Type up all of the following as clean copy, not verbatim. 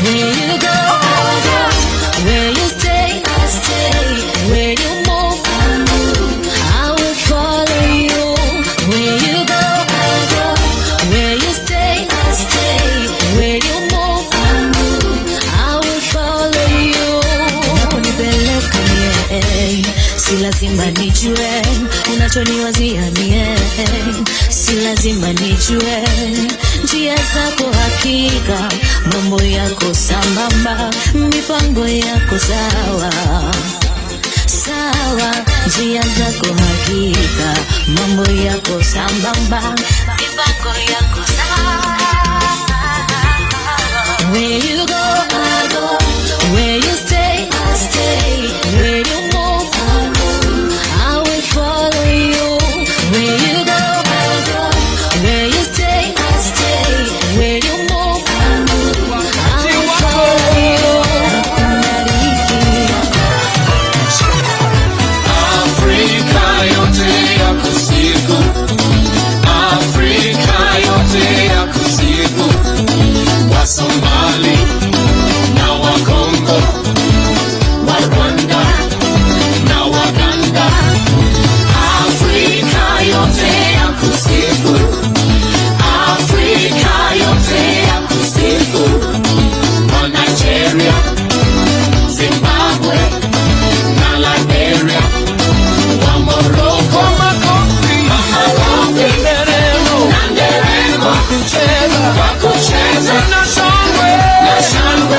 Where you go, I go. Where you stay, I stay. Where you move, I move. I will follow you. Where you go, I go. Where you stay, I stay. Where you move, I move. I will follow you. Unaponipeleka mie, si lazima nijue unachoniwazia mie, si lazima nijue njia zako, hakika mambo yako sambamba, mipango yako sawa sawa, njia zako hakika, mambo yako sambamba, mipango yako sawa. Where you go, I go. Where you stay, I stay. Where you move, I move. I will follow you. Where you go, I go. Where you stay, I stay. Where you move, I move. I will follow you. Bariki. Afrika yote yakusifu, Afrika yote yakusifu, Wasomali na Wakongo, wa Rwanda na Waganda, Afrika yote yakusifu, Afrika yote yakusifu, wa Nigeria, Zimbabwe na Liberia, wa Morocco, Makofi, makofi nderemo, na nderemo, kucheza kwa kucheza na shangwe, na shangwe,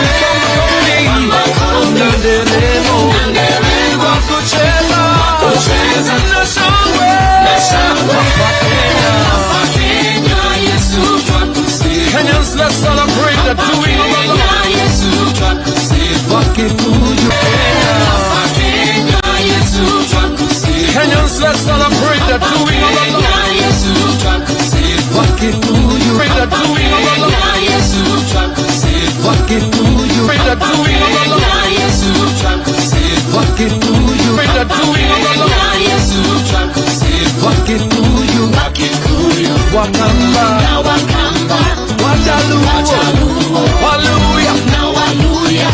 kwa makofi na nderemo, na nderemo, kwa kucheza kucheza na shangwe, na shangwe. Kwa Kenya. Hapa Kenya Yesu twakusifu, Kenyans, let's celebrate the doing of the Lord. Kenya Yesu twakusifu, Wakikuyu Kenya. Hapa Kenya Yesu twakusifu, Kenyans, let's celebrate the doing of the Lord. Kenya Yesu twakusifu, Wakikuyu, the doing of the Lord. Kenya Yesu twakusifu, Wakikuyu, the doing of the Lord. Kenya Yesu twakusifu, Wakikuyu, the doing of the Lord. Kenya Yesu twakusifu, Wakikuyu, Wakikuyu Wakamba, na Wakamba, Wajaluo, Wajaluo Waluya. Na Waluya.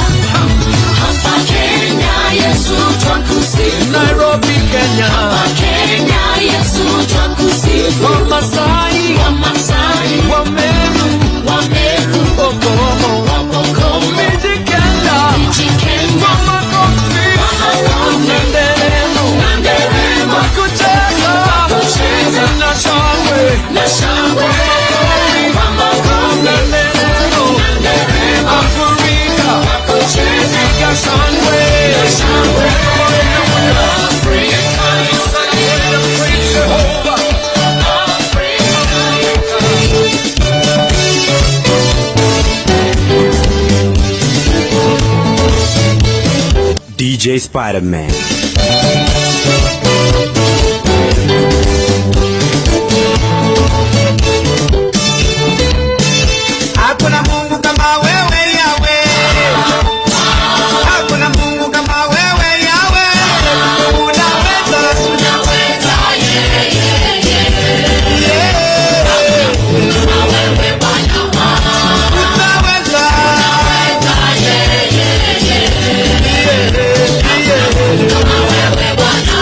Hapa Kenya Yesu twakusifu, Nairobi, Kenya. Hapa Kenya Yesu twakusifu, Wamasai, Wamasai, Wameru, Wameru, Okomo, Wapokomo, Mijikenda, Mijikenda, Makofi, Makofi, nderemo, na nderemo, kucheza kucheza na shangwe, na shangwe, kwa makofi na nderemo, na nderemo, Afrika, kucheza piga shangwe. Na shangwe. Afrika. Praise Jehovah. DJ Spider-Man. Hakuna Mungu kama wewe Yawe, hakuna Mungu kama wewe Yawe, unaweza, Unaweza, yeah. Yeah. Wewe Bwana wangu. Unaweza, Unaweza, yeah. Yeah. Kama wewe Bwana.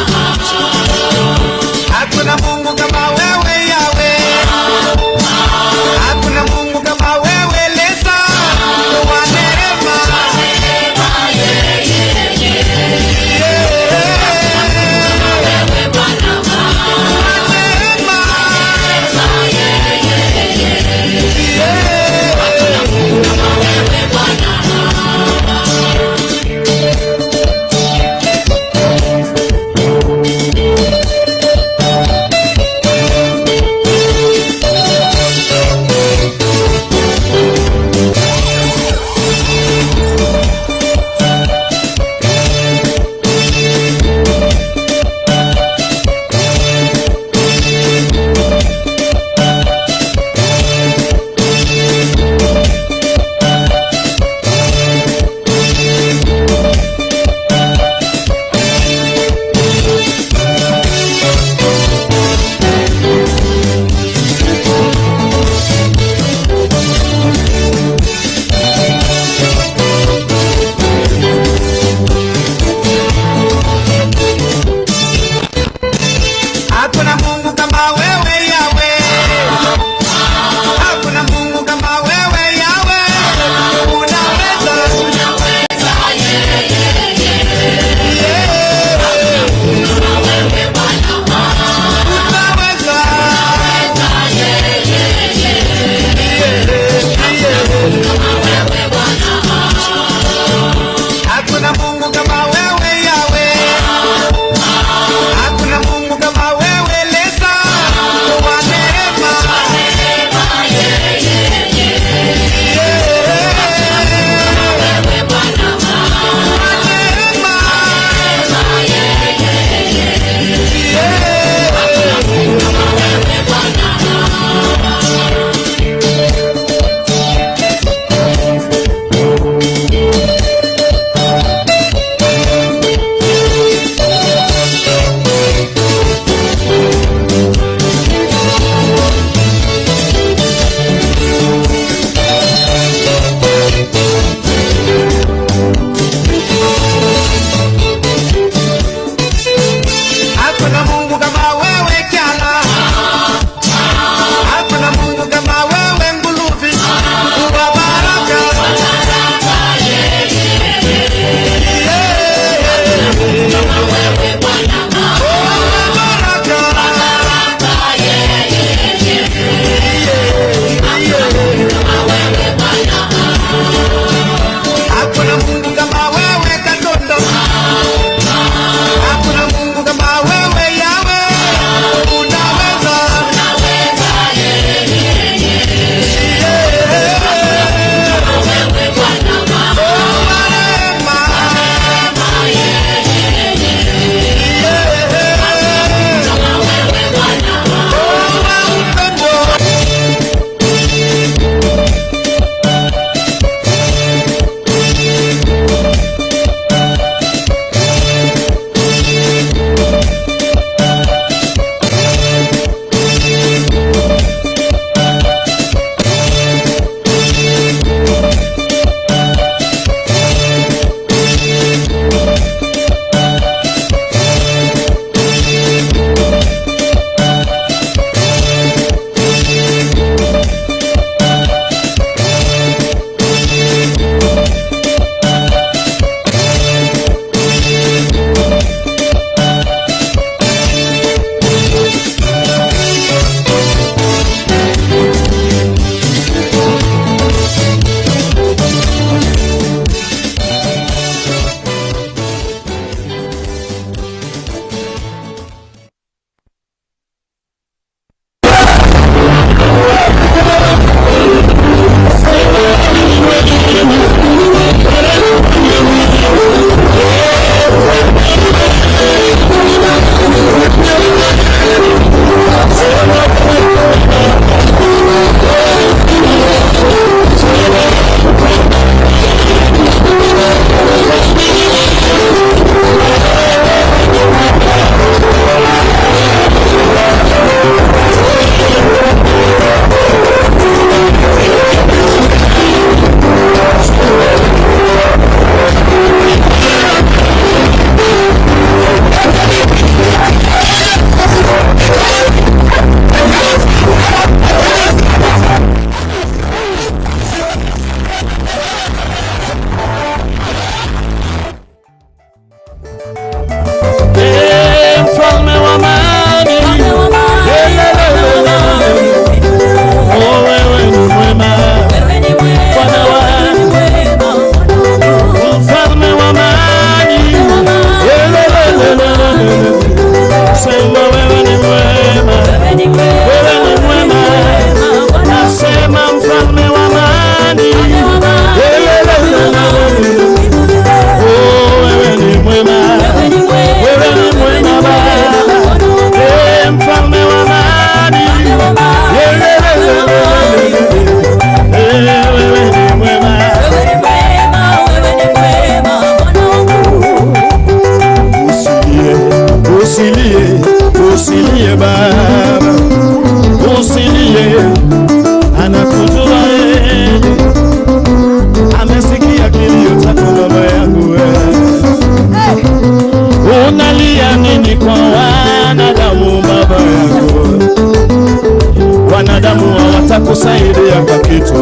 hawatakusaidia kwa kitu.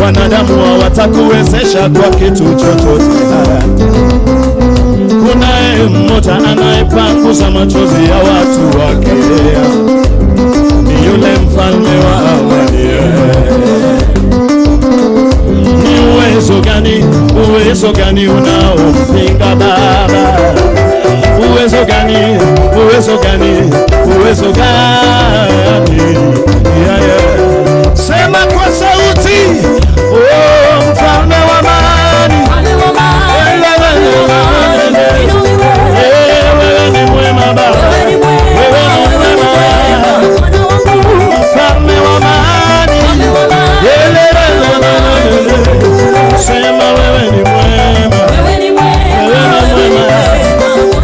Wanadamu hawatakuwezesha kwa kitu chochote. Kunaye mmoja anayepanguza machozi ya watu wake, ni yule mfalme wa amani. Ni uwezo gani unaompinga Baba? Uwezo gani, uwezo gani, uwezo gani? Yeah, yeah. Sema kwa sauti, oh, mfalme wa amani. Wewe ni mwema Baba, wewe ni mwema, mfalme wa amani. Sema wewe ni mwema, wewe ni mwema.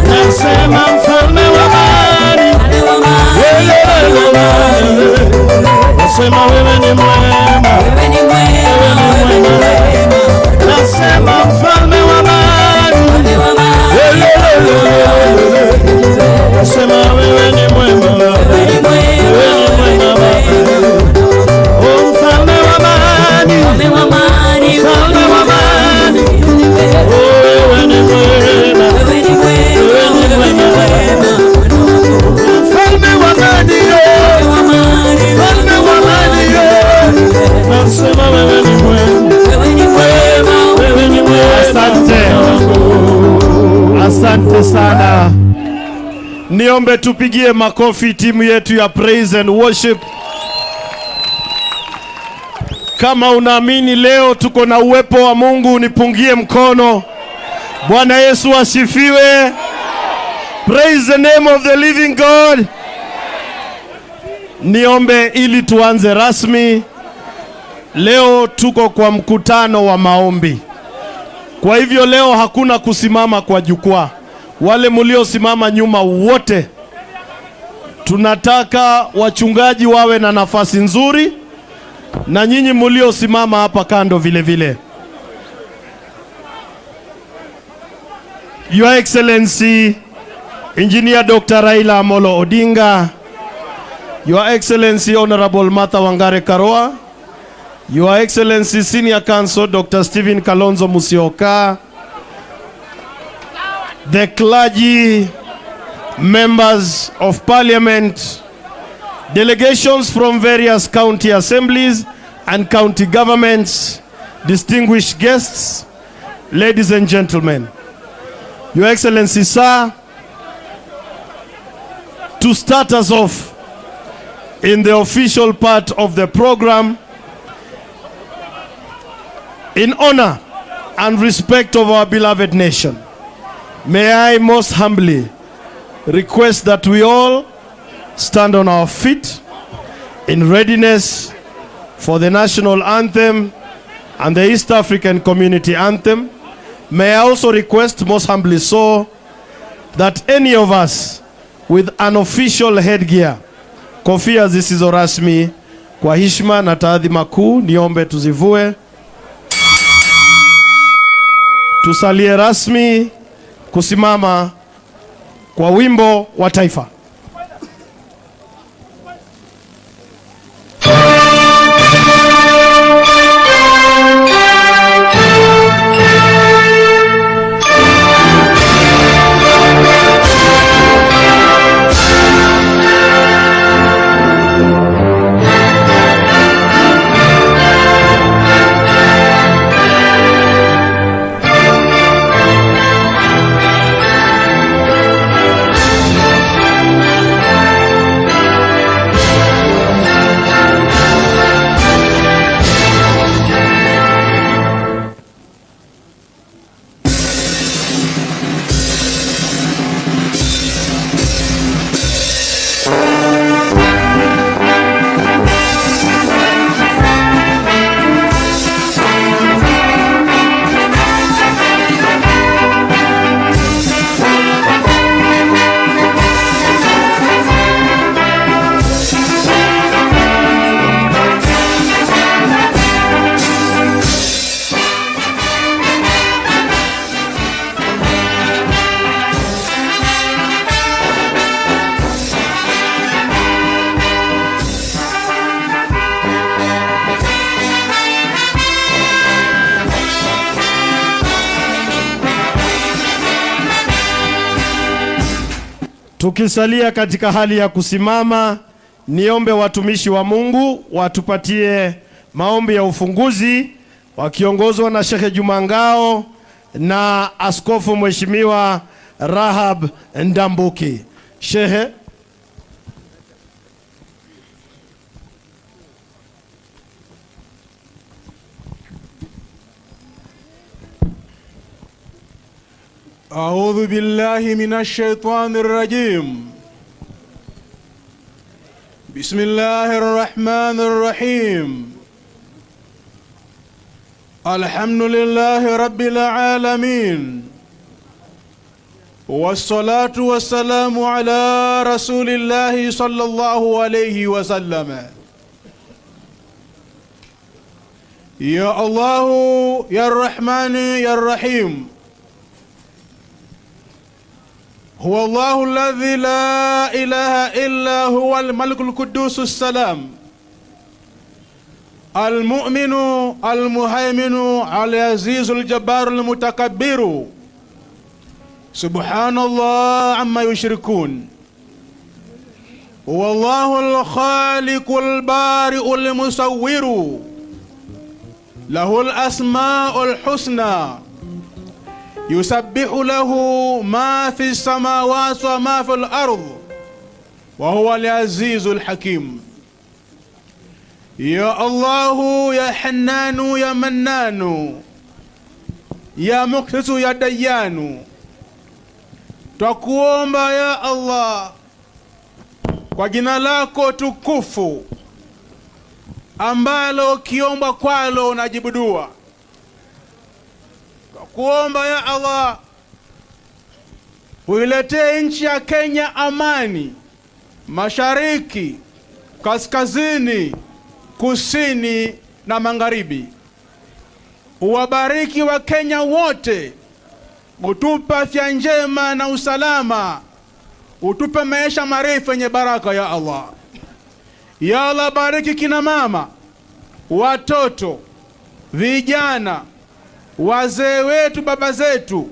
Nasema mfalme wa amani. Nasema wewe ni mwema, wewe ni mwema. Nasema mfalme wa amani. Nasema wewe ni mwema, wewe ni mwema. Oh, mfalme wa amani, mfalme wa amani. Oh, wewe ni mwema, wewe ni mwema. Mfalme wa amani, mfalme wa amani. Nasema wewe ni mwema, wewe ni mwema. Asante. Asante sana. Niombe tupigie makofi timu yetu ya Praise and Worship. Kama unaamini leo tuko na uwepo wa Mungu, nipungie mkono. Bwana Yesu asifiwe. Praise the name of the living God. Niombe ili tuanze rasmi. Leo tuko kwa mkutano wa maombi. Kwa hivyo leo hakuna kusimama kwa jukwaa. Wale mliosimama nyuma wote, tunataka wachungaji wawe na nafasi nzuri, na nyinyi mliosimama hapa kando vile vile. Your Excellency Engineer Dr. Raila Amolo Odinga, Your Excellency Honorable Martha Wangare Karua, Your Excellency Senior Counsel Dr. Stephen Kalonzo Musyoka, the clergy, members of parliament, delegations from various county assemblies and county governments, distinguished guests, ladies and gentlemen. Your Excellency, sir, to start us off in the official part of the program, in honor and respect of our beloved nation, may I most humbly request that we all stand on our feet in readiness for the national anthem and the East African Community Anthem. May I also request, most humbly so, that any of us with an official headgear, kofia zisizo rasmi, kwa heshima na taadhima kuu, niombe tuzivue, tusalie rasmi kusimama kwa wimbo wa taifa. Tukisalia katika hali ya kusimama, niombe watumishi wa Mungu watupatie maombi ya ufunguzi wakiongozwa na Sheikh Juma Ngao na Askofu Mheshimiwa Rahab Ndambuki. Shehe. أعوذ بالله من الشيطان الرجيم. بسم الله الرحمن الرحيم. الحمد لله رب العالمين، والصلاة والسلام على رسول الله صلى الله عليه وسلم. يا الله يا الرحمن يا الرحيم، هو الله الذي لا إله إلا هو الملك القدوس السلام المؤمن المهيمن العزيز الجبار المتكبر، سبحان الله عما يشركون. هو الله الخالق البارئ المصور، له الأسماء الحسنى، يسبح له ما في السماوات وما في الأرض، وهو العزيز الحكيم. يا الله يا حنان يا منان يا مقسط يا ديان، twakuomba ya Allah kwa jina lako tukufu ambalo ukiomba kwalo unajibu dua. Kuomba ya Allah uiletee nchi ya Kenya amani, mashariki, kaskazini, kusini na magharibi. Uwabariki wa Kenya wote, utupe afya njema na usalama, utupe maisha marefu yenye baraka ya Allah. Ya Allah, bariki kina mama, watoto, vijana, wazee wetu, baba zetu,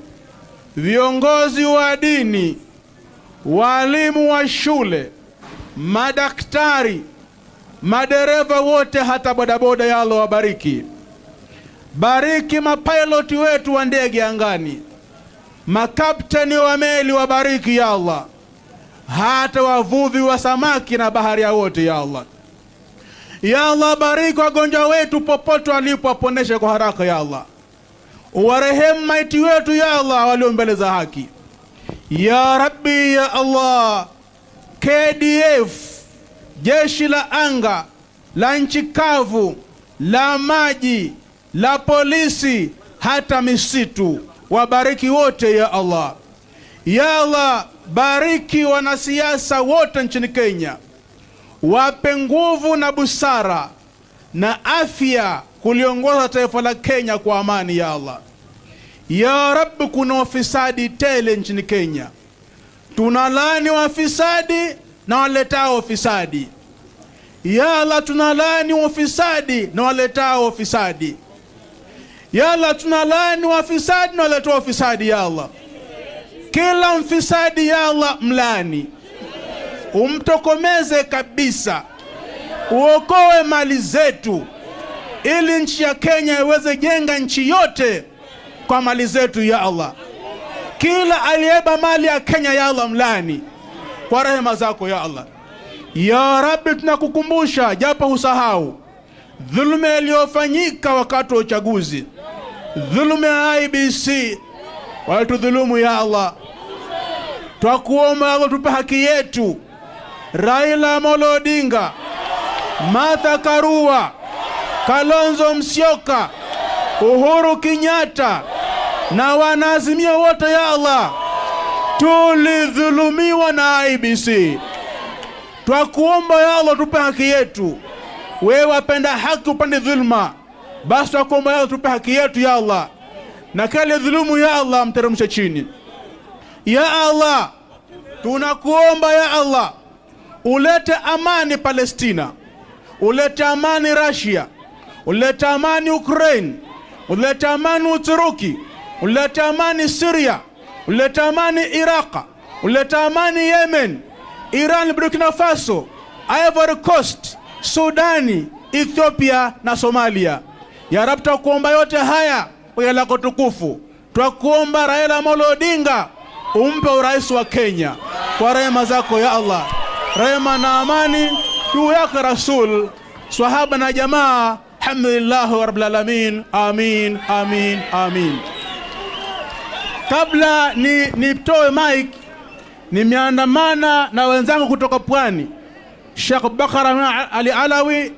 viongozi wa dini, walimu wa shule, madaktari, madereva wote, hata bodaboda. Ya Allah wabariki. Bariki mapiloti wetu wa ndege angani, makapteni wa meli wabariki ya Allah, hata wavuvi wa samaki na baharia wote ya Allah. Ya Allah, bariki wagonjwa wetu popote walipo, waponeshe kwa haraka ya Allah. Uwarehemu maiti wetu ya Allah walio mbele za haki. Ya Rabbi ya Allah, KDF, jeshi la anga, la nchi kavu, la maji, la polisi, hata misitu, wabariki wote ya Allah. Ya Allah, bariki wanasiasa wote nchini Kenya, wape nguvu na busara na afya kuliongoza taifa la Kenya kwa amani ya Allah. Ya Rabbi, kuna wafisadi tele nchini Kenya. Tunalaani wafisadi na waletao wafisadi. Ya Allah, tunalaani wafisadi na waletao wafisadi. Ya Allah, tunalaani wafisadi na waletao wafisadi ya Allah. Kila mfisadi ya Allah mlaani, umtokomeze kabisa, uokoe mali zetu, ili nchi ya Kenya iweze jenga nchi yote kwa mali zetu ya Allah. Kila aliyeba mali ya Kenya ya Allah mlani kwa rehema zako ya Allah. Ya Rabbi, tunakukumbusha japo husahau dhuluma iliyofanyika wakati wa uchaguzi, dhuluma ya IBC, walitudhulumu ya Allah. Twakuomba Allah tupe haki yetu. Raila Amolo Odinga, Martha Karua, Kalonzo Musyoka, Uhuru Kenyatta na wanaazimio wote ya Allah, tulidhulumiwa na IBC. Twakuomba ya Allah tupe haki yetu. Wewe wapenda haki upande dhulma, basi twakuomba ya Allah tupe haki yetu ya Allah, na kale dhulumu ya Allah mteremshe chini. Ya Allah, tunakuomba ya Allah ulete amani Palestina, ulete amani Russia, ulete amani Ukraine, ulete amani Uturuki, ulete amani Syria, ulete amani Iraq, Ulileta amani Yemen, Iran, Burkina Faso, Ivory Coast, Sudani, Ethiopia na Somalia. Ya Rab, twakuomba yote haya kwa jina lako tukufu. Twakuomba Raila Amolo Odinga umpe urais wa Kenya kwa rehema zako ya Allah. Rehema na amani juu yake Rasul, swahaba na jamaa. Alhamdulillahi rabbil alamin. Amin, amin, amin. Kabla nitoe mic, nimeandamana na wenzangu kutoka Pwani. Sheikh Bakar Ali Alawi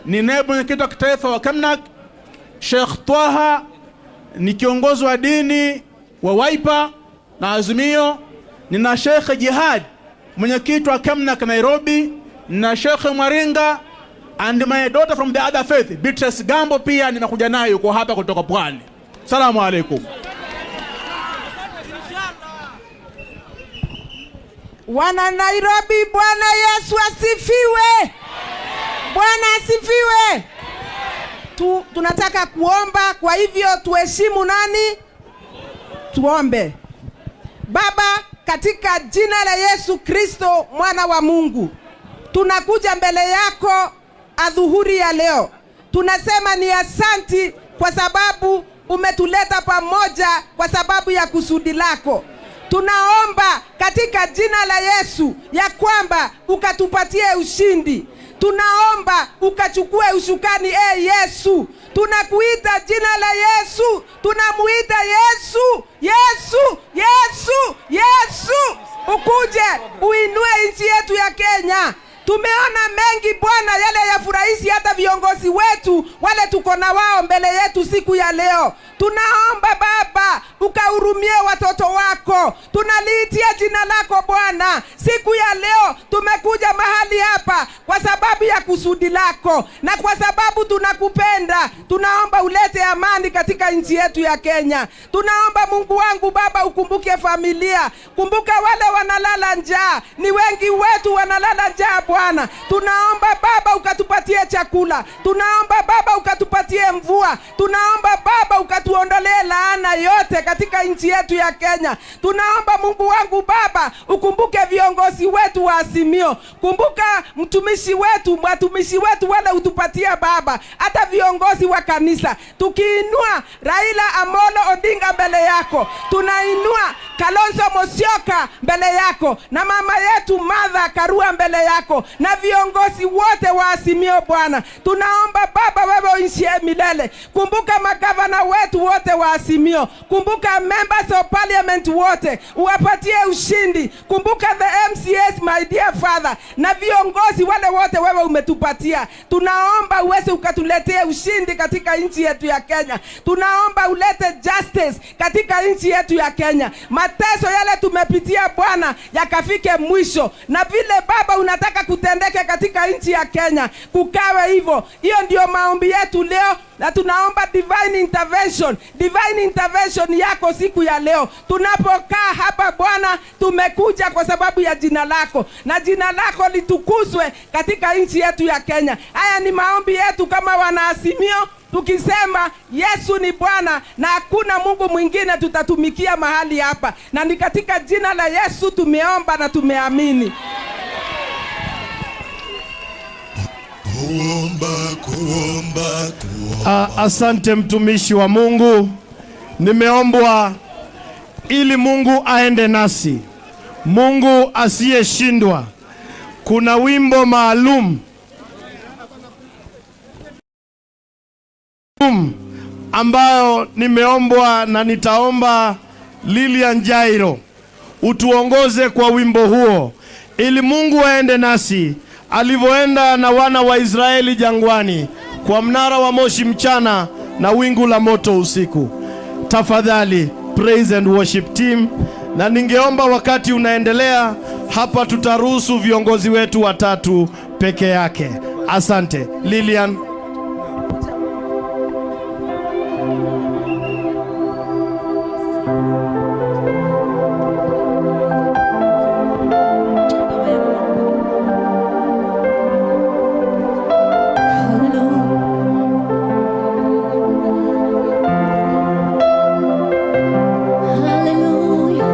ni naibu mwenyekiti wa kitaifa wa Kamnak. Sheikh Twaha ni kiongozi wa dini wa Wiper na Azimio. Nina Sheikh Jihad, mwenyekiti wa Kamnak Nairobi, na Sheikh Mwaringa, and my daughter from the other faith Beatrice Gambo pia ninakuja naye, yuko hapa kutoka Pwani. Salamu alaikum. Wana Nairobi, Bwana Yesu asifiwe. Bwana asifiwe. Tunataka kuomba, kwa hivyo tuheshimu nani? Tuombe. Baba, katika jina la Yesu Kristo mwana wa Mungu, tunakuja mbele yako adhuhuri ya leo. Tunasema ni asanti kwa sababu umetuleta pamoja kwa sababu ya kusudi lako. Tunaomba katika jina la Yesu ya kwamba ukatupatie ushindi. Tunaomba ukachukue usukani, Yesu. Tunakuita jina la Yesu. Tunamuita Yesu, Yesu, Yesu, Yesu. Ukuje uinue nchi yetu ya Kenya. Tumeona mengi Bwana, yale ya furahishi hata viongozi wetu wale tuko na wao mbele yetu siku ya leo. Tunaomba Baba ukahurumie watoto wako. Tunaliitia jina lako Bwana. Siku ya leo tumekuja mahali hapa kwa sababu ya kusudi lako na kwa sababu tunakupenda. Tunaomba ulete amani katika nchi yetu ya Kenya. Tunaomba Mungu wangu Baba ukumbuke familia. Kumbuka wale wanalala njaa. Ni wengi wetu wanalala njaa Bwana. Tunaomba Baba ukatupatie chakula. Tunaomba Baba ukatupatie mvua. Tunaomba Baba ukatuondolee laana yote katika nchi yetu ya Kenya. Tunaomba Mungu wangu Baba ukumbuke viongozi wetu wa Azimio. Kumbuka mtumishi wetu, watumishi wetu wale utupatia Baba, hata viongozi wa kanisa. Tukiinua Raila Amolo Odinga mbele yako, tunainua Kalonzo Musyoka mbele yako, na mama yetu Martha Karua mbele yako, na viongozi wote wa Azimio Bwana. Tunaomba Baba wewe uishie milele. Kumbuka magavana wetu wote wa Azimio. Kumbuka members of parliament wote, uwapatie ushindi. Kumbuka the MCS, my dear father, na viongozi wale wote wewe umetupatia. Tunaomba uweze ukatuletee ushindi katika nchi yetu ya Kenya. Tunaomba ulete justice katika nchi yetu ya Kenya. Mateso yale tumepitia Bwana yakafike mwisho, na vile Baba unataka kutendeke katika nchi ya Kenya kukawe hivyo. Hiyo ndio maombi yetu leo, na tunaomba divine intervention, divine intervention yako siku ya leo. Tunapokaa hapa Bwana, tumekuja kwa sababu ya jina lako, na jina lako litukuzwe katika nchi yetu ya Kenya. Haya ni maombi yetu kama wanaazimio, tukisema Yesu ni Bwana na hakuna Mungu mwingine tutatumikia mahali hapa. Na ni katika jina la Yesu tumeomba na tumeamini. Kuomba, kuomba, kuomba. Asante mtumishi wa Mungu. Nimeombwa ili Mungu aende nasi, Mungu asiyeshindwa. Kuna wimbo maalum ambayo nimeombwa na nitaomba Lilian Jairo utuongoze kwa wimbo huo ili Mungu aende nasi alivyoenda na wana wa Israeli jangwani kwa mnara wa moshi mchana na wingu la moto usiku. Tafadhali praise and worship team, na ningeomba wakati unaendelea hapa tutaruhusu viongozi wetu watatu peke yake. Asante Lilian. Hallelujah.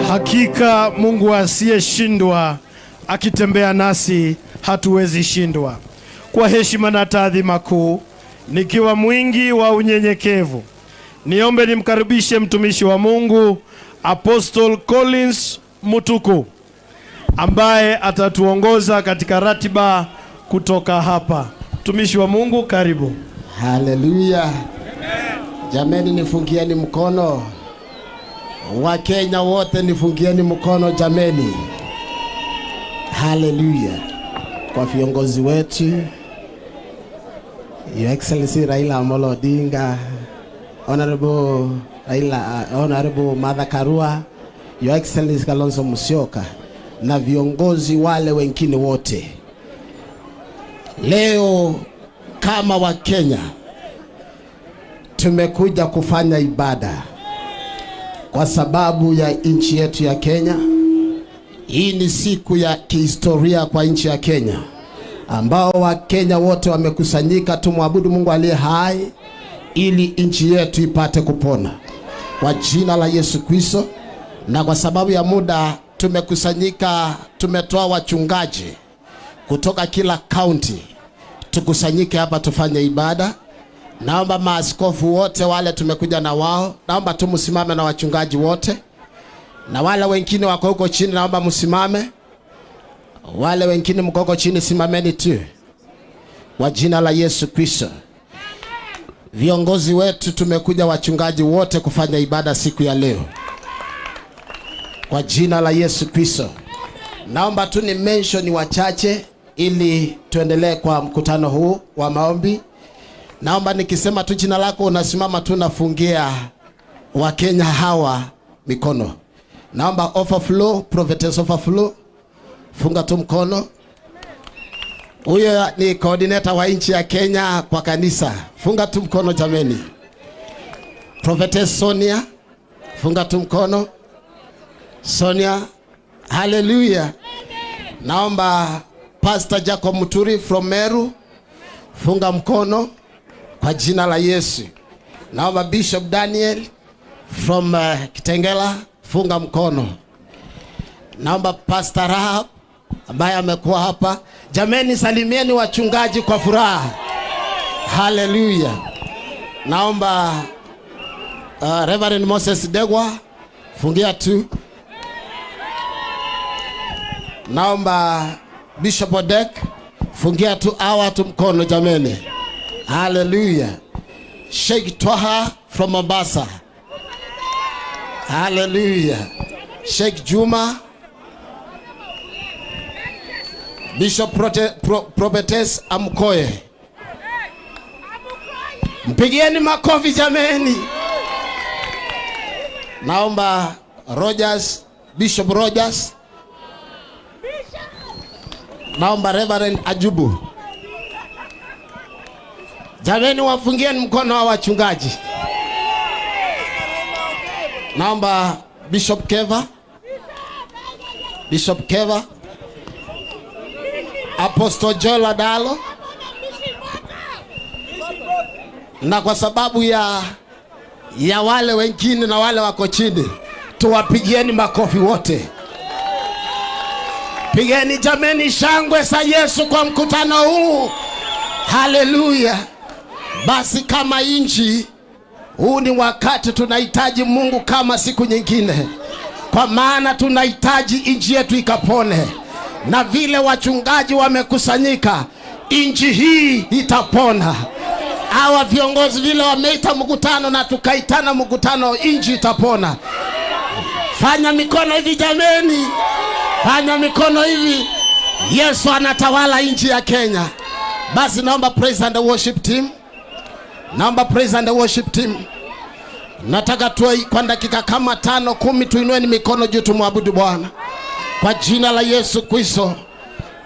Hakika Mungu asiyeshindwa akitembea nasi hatuwezi shindwa. Kwa heshima na taadhima kuu, nikiwa mwingi wa unyenyekevu, niombe nimkaribishe mtumishi wa Mungu Apostle Collins Mutuku ambaye atatuongoza katika ratiba kutoka hapa. Mtumishi wa Mungu, karibu. Haleluya. Jameni, nifungieni mkono. Wakenya wote nifungieni mkono jameni. Haleluya. Kwa viongozi wetu, Your Excellency Raila Amolo Odinga, Honorable Raila, Honorable Martha Karua, Your Excellency Kalonzo Musyoka na viongozi wale wengine wote. Leo kama Wakenya tumekuja kufanya ibada kwa sababu ya nchi yetu ya Kenya. Hii ni siku ya kihistoria kwa nchi ya Kenya, ambao Wakenya wote wamekusanyika tumwabudu Mungu aliye hai ili nchi yetu ipate kupona kwa jina la Yesu Kristo. Na kwa sababu ya muda tumekusanyika, tumetoa wachungaji kutoka kila county tukusanyike hapa tufanye ibada. Naomba maaskofu wote wale tumekuja na wao, naomba tu msimame na wachungaji wote, na wale wengine wako huko chini naomba msimame. Wale wengine mko huko chini simameni tu kwa jina la Yesu Kristo. Viongozi wetu tumekuja wachungaji wote kufanya ibada siku ya leo kwa jina la Yesu Kristo. Naomba tu ni mention wachache ili tuendelee kwa mkutano huu wa maombi. Naomba nikisema tu jina lako unasimama tu, nafungia Wakenya hawa mikono. Naomba Overflow, Prophetess Overflow, funga tu mkono. Huyo ni coordinator wa nchi ya Kenya kwa kanisa. Funga tu mkono jameni. Prophetess Sonia, funga tu mkono. Sonia, hallelujah. Naomba Pastor Jacob Muturi from Meru, funga mkono kwa jina la Yesu. Naomba Bishop Daniel from Kitengela, funga mkono. Naomba Pastor Rahab ambaye amekuwa hapa. Jameni, salimieni wachungaji kwa furaha. Hallelujah. Naomba Reverend Moses Degwa, fungia tu. Naomba Bishop Odek, fungia tu hawa tu mkono jameni. Hallelujah. Sheikh Twaha from Mombasa. Hallelujah. Sheikh Juma, Bishop Prophetess Amkoye. Mpigieni makofi jameni. Naomba Rogers, Bishop Rogers. Naomba Reverend Ajubu. Jameni, wafungieni mkono wa wachungaji. Naomba Bishop Keva, Bishop Keva, Apostle Joel Adalo. Na kwa sababu ya wale wengine na wale wako chini, tuwapigieni makofi wote. Pigeni jameni shangwe za Yesu kwa mkutano huu. Haleluya. Basi kama nchi, huu ni wakati tunahitaji Mungu kama siku nyingine, kwa maana tunahitaji nchi yetu ikapone. Na vile wachungaji wamekusanyika, nchi hii itapona. Hawa viongozi vile wameita mkutano na tukaitana mkutano, nchi itapona. Fanya mikono hivi jameni. Fanya mikono hivi. Yesu anatawala nchi ya Kenya. Basi naomba praise and worship team. Naomba praise and worship team. Nataka tuwe kwa dakika kama 5 10 tuinueni mikono juu tumwabudu Bwana kwa jina la Yesu Kristo.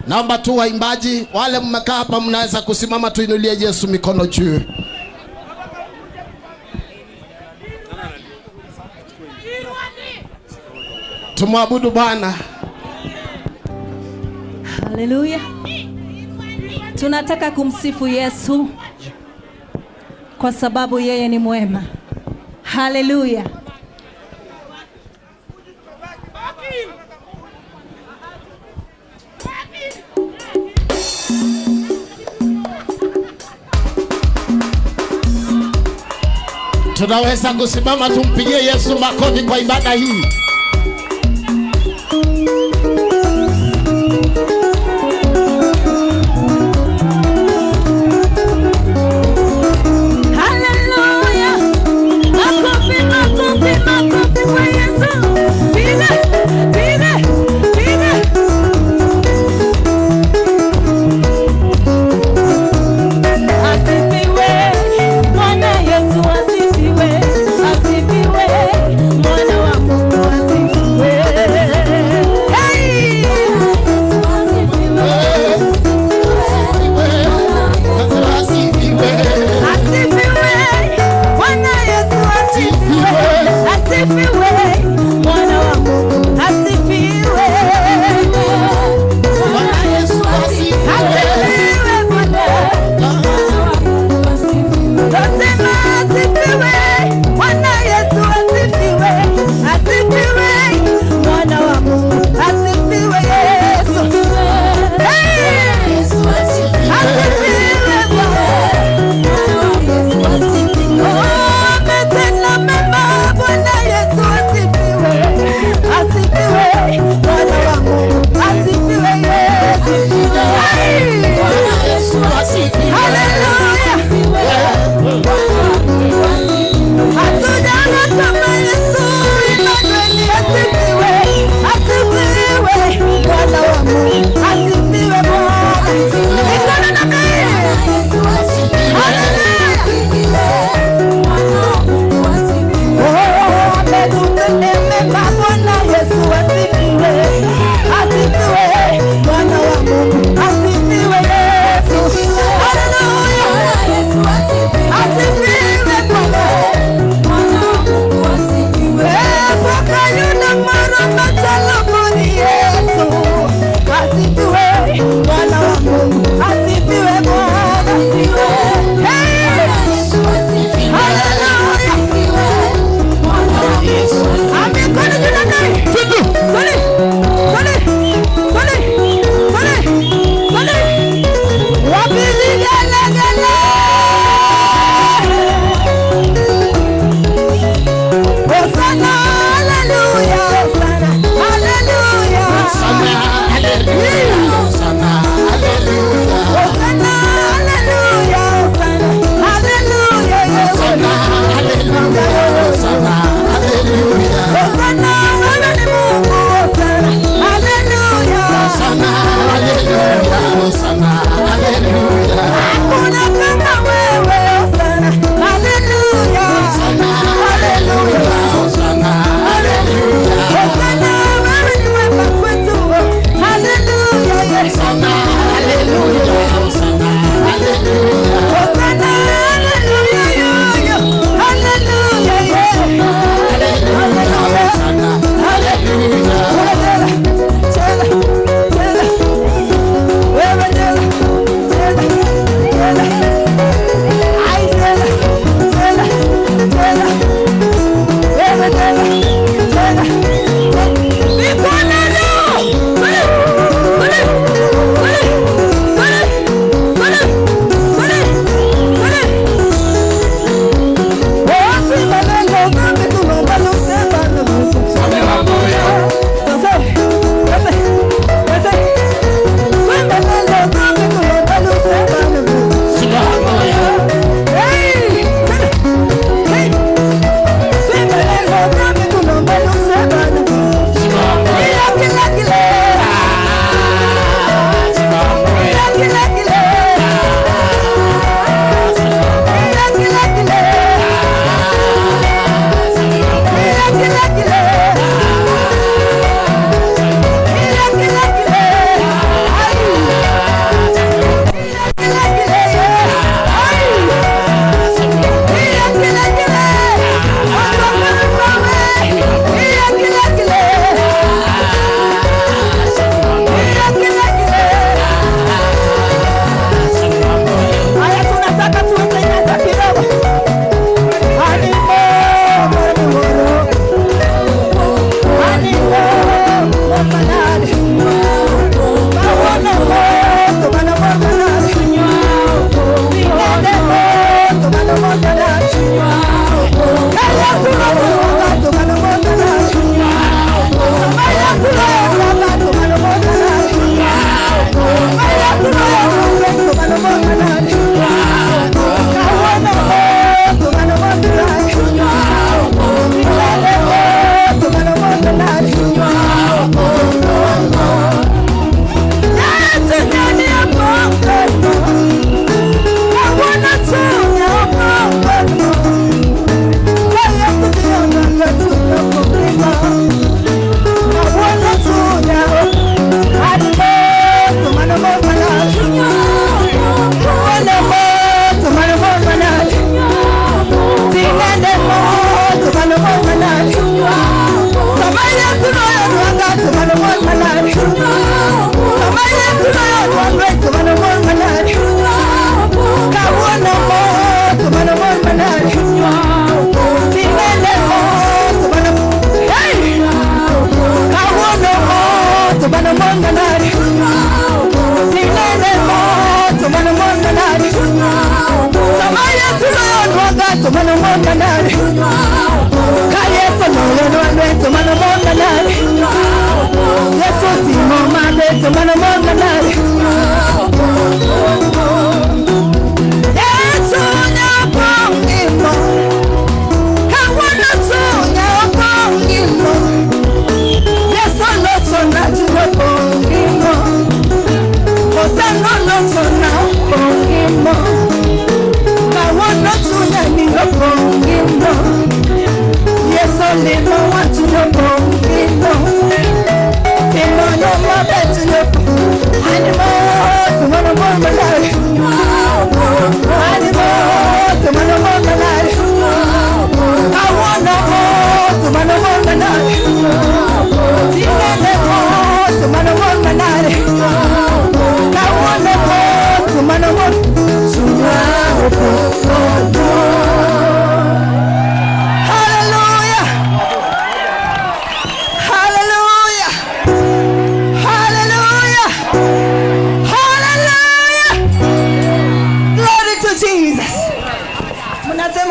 Naomba tu waimbaji wale mmekaa hapa mnaweza kusimama tuinulie Yesu mikono juu. Tumwabudu Bwana. Haleluya. Tunataka kumsifu Yesu kwa sababu yeye ni mwema. Haleluya. Tunaweza kusimama tumpigie Yesu makofi kwa ibada hii. Haleluya. Makofi, makofi, makofi kwa Yesu. Piga, piga, piga. Asifiwe, Bwana Yesu asifiwe. Asifiwe, Mwana wa Mungu asifiwe. Hey!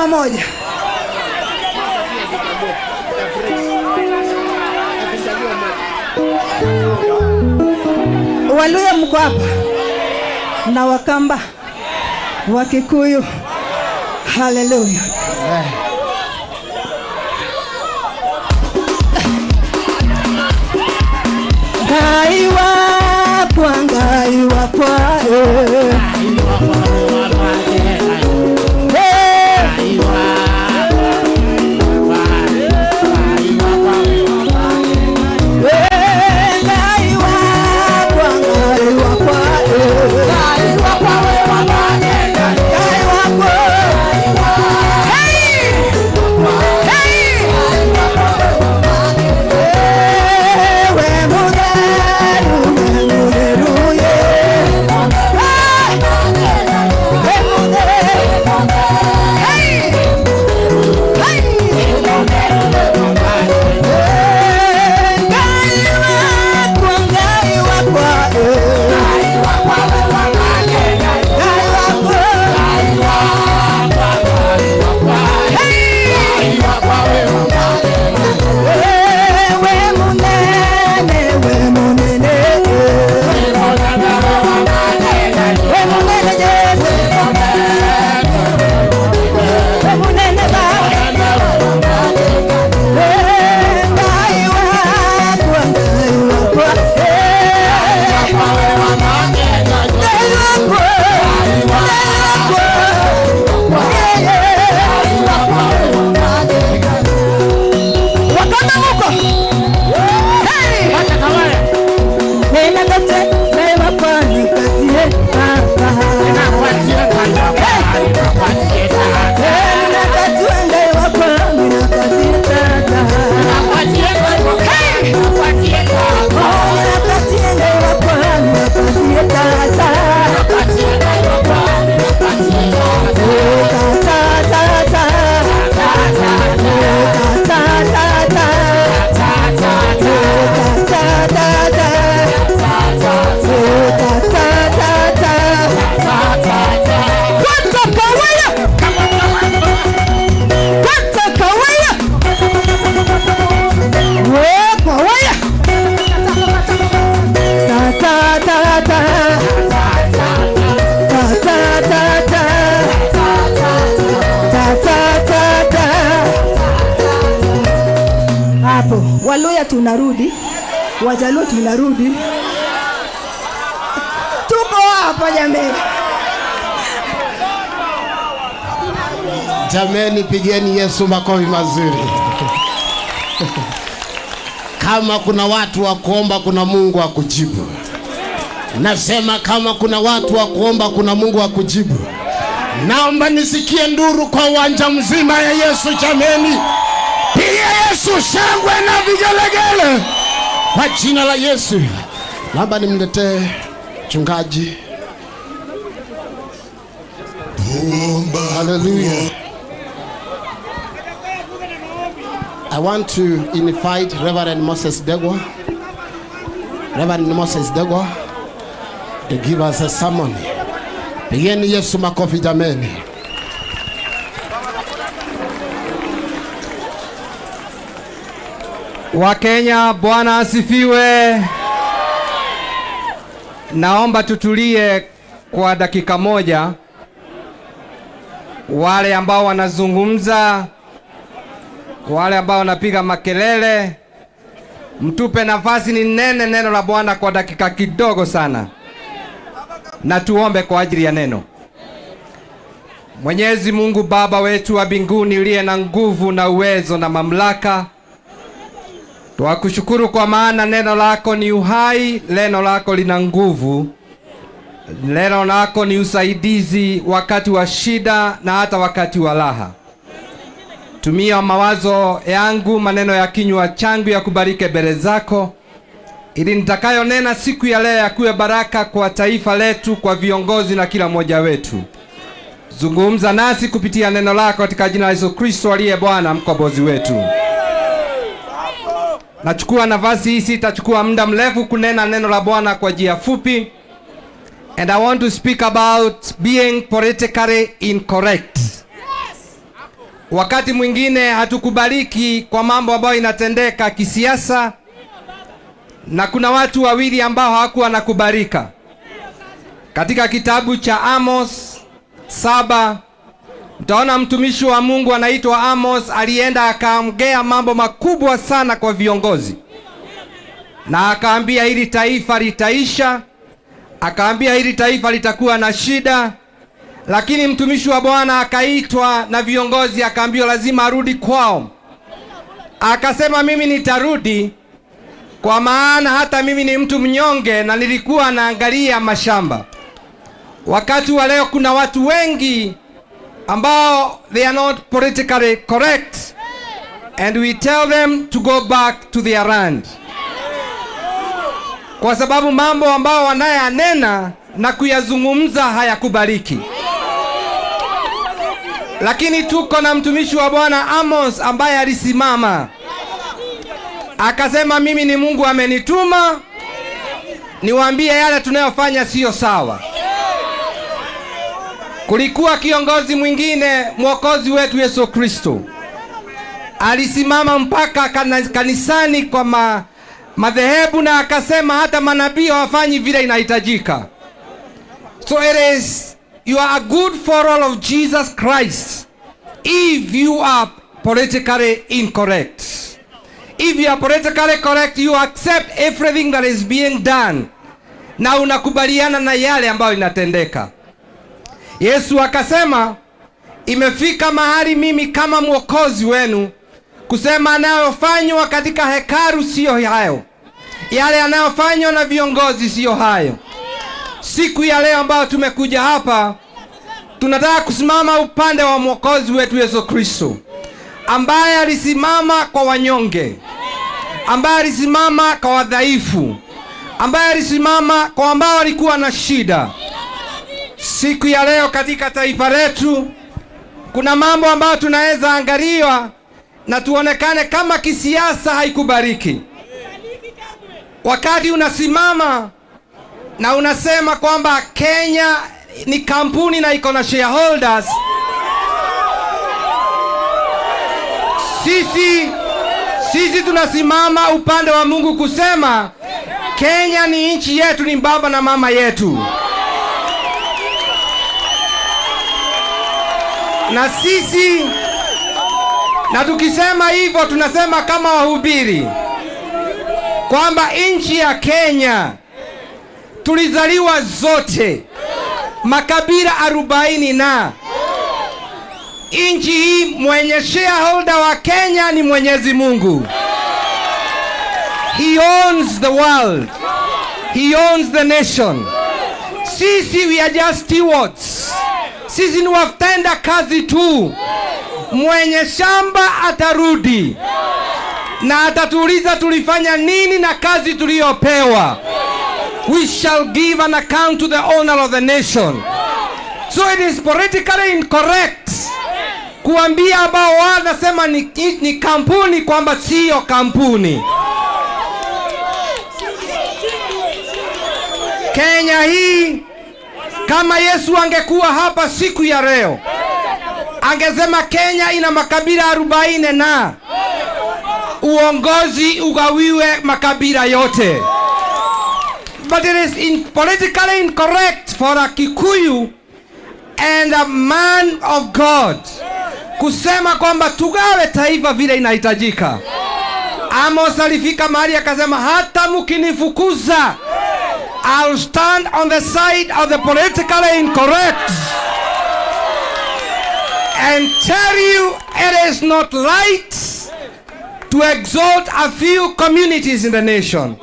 Moja. Waluya mko hapa na Wakamba, Wakikuyu. Hallelujah. Ngai wakwa, Ngai wakwa, Waluya tunarudi, Wajaluo tunarudi, tuko hapa jameni. Jameni, pigeni Yesu makofi mazuri. Kama kuna watu wa kuomba, kuna Mungu wa kujibu. Nasema kama kuna watu wa kuomba, kuna Mungu wa kujibu. Naomba nisikie nduru kwa uwanja mzima ya Yesu jameni. Piga Yesu shangwe na vigelegele. kwa jina la Yesu. Naomba nimletee mchungaji. Hallelujah. I want to invite Reverend Moses Degwa. Reverend Moses Degwa to give us a sermon. Pigeni Yesu makofi jameni. Wakenya, Bwana asifiwe. Naomba tutulie kwa dakika moja. Wale ambao wanazungumza, wale ambao wanapiga makelele, mtupe nafasi ni nene neno la Bwana kwa dakika kidogo sana. Na tuombe kwa ajili ya neno. Mwenyezi Mungu Baba wetu wa mbinguni, uliye na nguvu na uwezo na mamlaka, twakushukuru kwa maana neno lako ni uhai, neno lako lina nguvu, neno lako ni usaidizi wakati wa shida na hata wakati wa raha. Tumia mawazo yangu, maneno ya kinywa changu ya kubariki mbele zako, ili nitakayonena siku ya leo yakuwe baraka kwa taifa letu, kwa viongozi na kila mmoja wetu. Zungumza nasi kupitia neno lako katika jina la Yesu Kristo aliye Bwana mkombozi wetu. Nachukua nafasi hii, sitachukua muda mrefu kunena neno la Bwana kwa njia fupi. And I want to speak about being politically incorrect. Wakati mwingine hatukubaliki kwa mambo ambayo inatendeka kisiasa, na kuna watu wawili ambao hawakuwa nakubalika. Katika kitabu cha Amos 7 mtaona mtumishi wa Mungu anaitwa Amos alienda akaongea mambo makubwa sana kwa viongozi. Na akaambia hili taifa litaisha, akaambia hili taifa litakuwa na shida. Lakini mtumishi wa Bwana akaitwa na viongozi akaambiwa lazima arudi kwao. Akasema mimi nitarudi kwa maana hata mimi ni mtu mnyonge na nilikuwa naangalia mashamba. Wakati wa leo kuna watu wengi ambao they are not politically correct, and we tell them to go back to their land. Kwa sababu mambo ambao wanayanena na kuyazungumza hayakubaliki. Lakini tuko na mtumishi wa Bwana Amos ambaye alisimama akasema mimi ni Mungu amenituma niwaambie yale tunayofanya sio sawa. Kulikuwa kiongozi mwingine, mwokozi wetu Yesu Kristo, alisimama mpaka kanisani kwa madhehebu na akasema hata manabii hawafanyi vile inahitajika. So it is, you are a good follower of Jesus Christ if you are politically incorrect. If you are politically correct, you accept everything that is being done. Na unakubaliana na yale ambayo inatendeka. Yesu akasema, imefika mahali mimi kama mwokozi wenu kusema anayofanywa katika hekalu sio hayo, yale yanayofanywa na viongozi sio hayo. Siku ya leo ambayo tumekuja hapa, tunataka kusimama upande wa mwokozi wetu Yesu Kristo, ambaye alisimama kwa wanyonge, ambaye alisimama kwa wadhaifu, ambaye alisimama kwa ambao walikuwa na shida. Siku ya leo katika taifa letu kuna mambo ambayo tunaweza angaliwa na tuonekane kama kisiasa haikubariki. Wakati unasimama na unasema kwamba Kenya ni kampuni na iko na shareholders, sisi tunasimama upande wa Mungu kusema Kenya ni nchi yetu, ni baba na mama yetu. Na sisi, na tukisema hivyo tunasema kama wahubiri kwamba nchi ya Kenya tulizaliwa zote makabila 40 na nchi hii mwenye shareholder wa Kenya ni Mwenyezi Mungu. He owns the world. He owns the nation. Sisi we are just stewards. Sisi ni watenda kazi tu. Mwenye shamba atarudi. Na atatuuliza tulifanya nini na kazi tuliyopewa. We shall give an account to the owner of the nation. So it is politically incorrect kuambia ambao wanasema ni kampuni kwamba sio kampuni. Kenya hii, kama Yesu angekuwa hapa siku ya leo, angesema Kenya ina makabila 40 na uongozi ugawiwe makabila yote. But it is politically incorrect for a Kikuyu and a man of God kusema kwamba tugawe taifa vile inahitajika. Amos alifika mahali akasema, hata mkinifukuza, I'll stand on the side of the politically incorrect and tell you it is not right to exalt a few communities in the nation.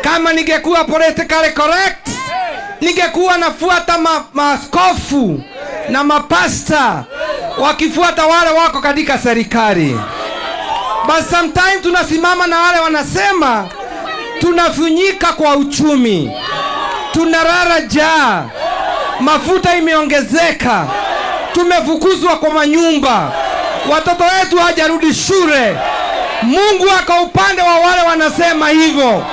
Kama ningekuwa politically correct, ningekuwa nafuata maaskofu na mapasta wakifuata wale wako katika serikali. But sometimes tunasimama na wale wanasema tunafunyika kwa uchumi, tunarara jaa, mafuta imeongezeka, tumefukuzwa kwa manyumba, watoto wetu hawajarudi shule. Mungu ako upande wa wale wanasema hivyo.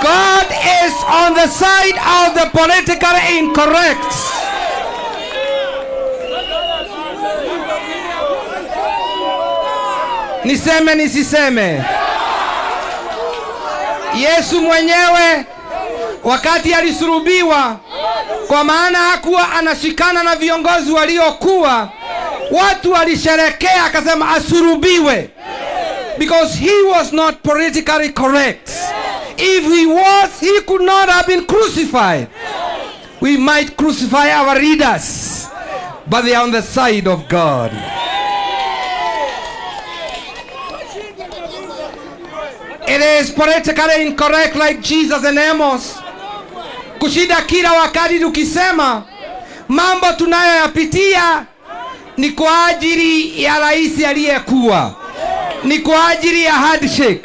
God is on the side of the politically incorrect. Niseme nisiseme? Yesu mwenyewe wakati alisulubiwa, kwa maana hakuwa anashikana na viongozi waliokuwa, watu walisherekea, akasema asulubiwe, because he was not politically correct. If he was, he could not have been crucified. We might crucify our leaders, but they are on the side of God. It is politically incorrect, like Jesus and Amos, kushida kila wakati tukisema mambo tunayoyapitia ni kwa ajili ya rais aliyekuwa, ni kwa ajili ya handshake.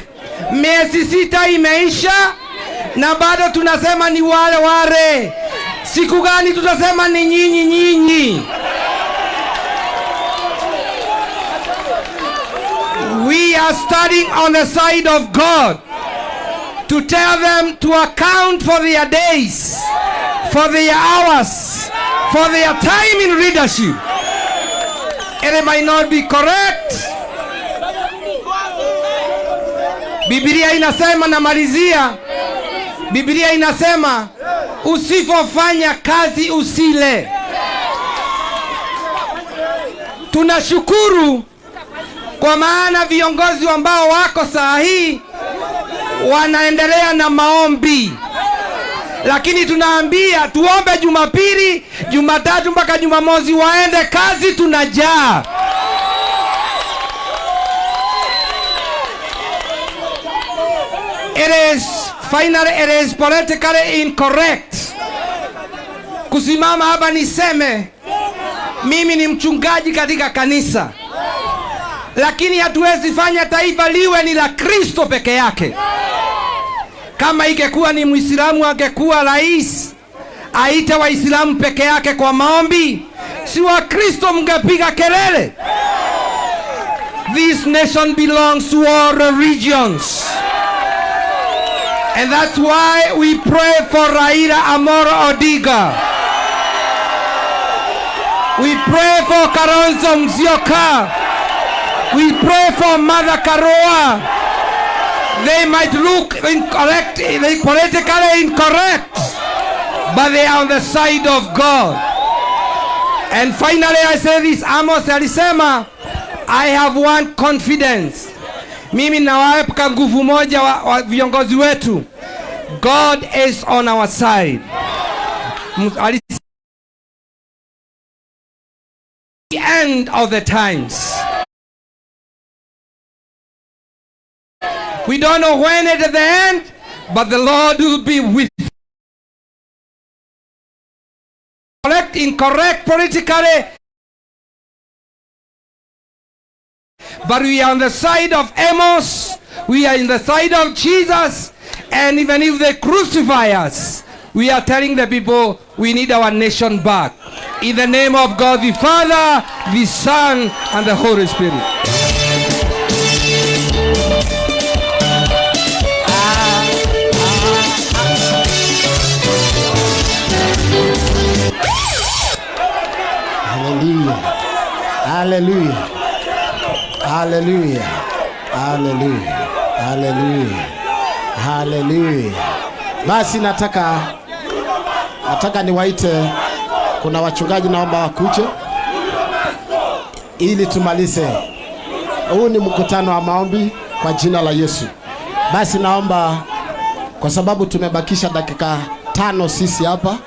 Miezi 6 imeisha na bado tunasema ni wale wale. Siku gani tutasema ni nyinyi nyinyi? We are standing on the side of God to tell them to account for their days, for their hours, for their time in leadership. And it might not be correct. Biblia inasema, namalizia, Biblia inasema usipofanya kazi usile. Tunashukuru kwa maana viongozi ambao wako saa hii wanaendelea na maombi. Lakini tunaambia tuombe Jumapili, Jumatatu mpaka Jumamosi waende kazi, tunajaa. It is finally, it is politically incorrect kusimama hapa niseme mimi ni mchungaji katika kanisa, lakini hatuwezi fanya taifa liwe ni la Kristo peke yake. Kama ingekuwa ni Muislamu angekuwa rais aite Waislamu peke yake kwa maombi, si wa Kristo mngepiga kelele? This nation belongs to all religions. And that's why we pray for Raila Amolo Odinga. We pray for Kalonzo Musyoka. We pray for Mother Karua. They might look incorrect, politically incorrect, but they are on the side of God. And finally I say this, Amos alisema, I have one confidence. Mimi nawapa nguvu moja wa viongozi wetu. God is on our side. The end of the times. We don't know when it is the end, but the Lord will be with you. Correct, incorrect politically. But we are on the side of Amos, we are in the side of Jesus, and even if they crucify us, we are telling the people we need our nation back. In the name of God the Father, the Son, and the Holy Spirit. Hallelujah. Hallelujah. Hallelujah. Hallelujah. Hallelujah. Hallelujah. Basi nataka niwaite, kuna wachungaji naomba wakuje ili tumalize. Huu ni mkutano wa maombi kwa jina la Yesu. Basi naomba, kwa sababu tumebakisha dakika 5 sisi hapa,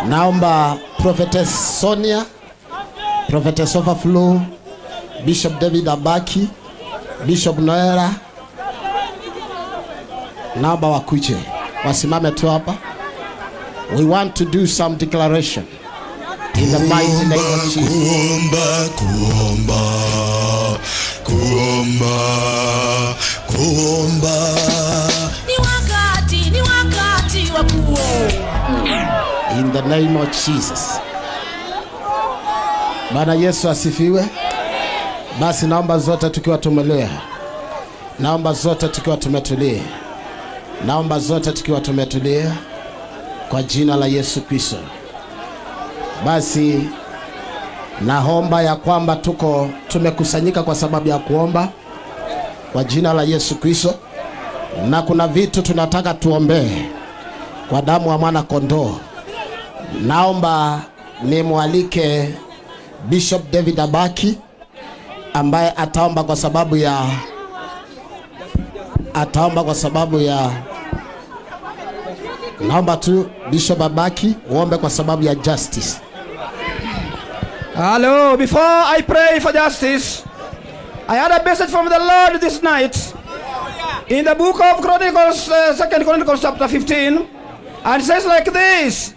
naomba Prophetess Sonia, Prophetess Overflow, Bishop David Abaki, Bishop Noera, naomba wakuje, wasimame tu hapa. We want to do some declaration in the mighty name of Jesus. Kuomba, kuomba, kuomba, kuomba. Ni wakati wa kuomba. In the name of Jesus. Bwana Yesu asifiwe. Basi naomba zote tukiwa tumelea, naomba zote tukiwa tumetulia, naomba zote tukiwa tumetulia kwa jina la Yesu Kristo. Basi naomba ya kwamba tuko tumekusanyika kwa sababu ya kuomba kwa jina la Yesu Kristo, na kuna vitu tunataka tuombee kwa damu ya mwana kondoo. Naomba nimwalike Bishop David Abaki ambaye ataomba kwa sababu ya naomba tu Bishop Abaki uombe kwa sababu ya justice. Hello, before I pray for justice, I had a message from the Lord this night in the book of Chronicles, 2 Chronicles chapter 15, and it says like this: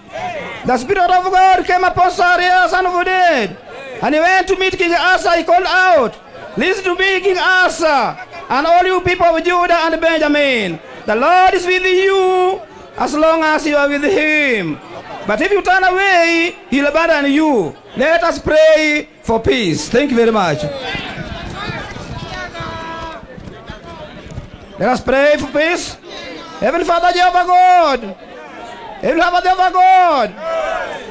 the Spirit of God came upon Sariah son of Oded, and he went to meet King Asa. He called out, "Listen to me, King Asa, and all you people of Judah and Benjamin. The Lord is with you as long as you are with him. But if you turn away, he'll abandon you." Let us pray for peace. Thank you very much. Let us pray for peace. Heavenly Father, Jehovah God, Heavenly Father, Jehovah God,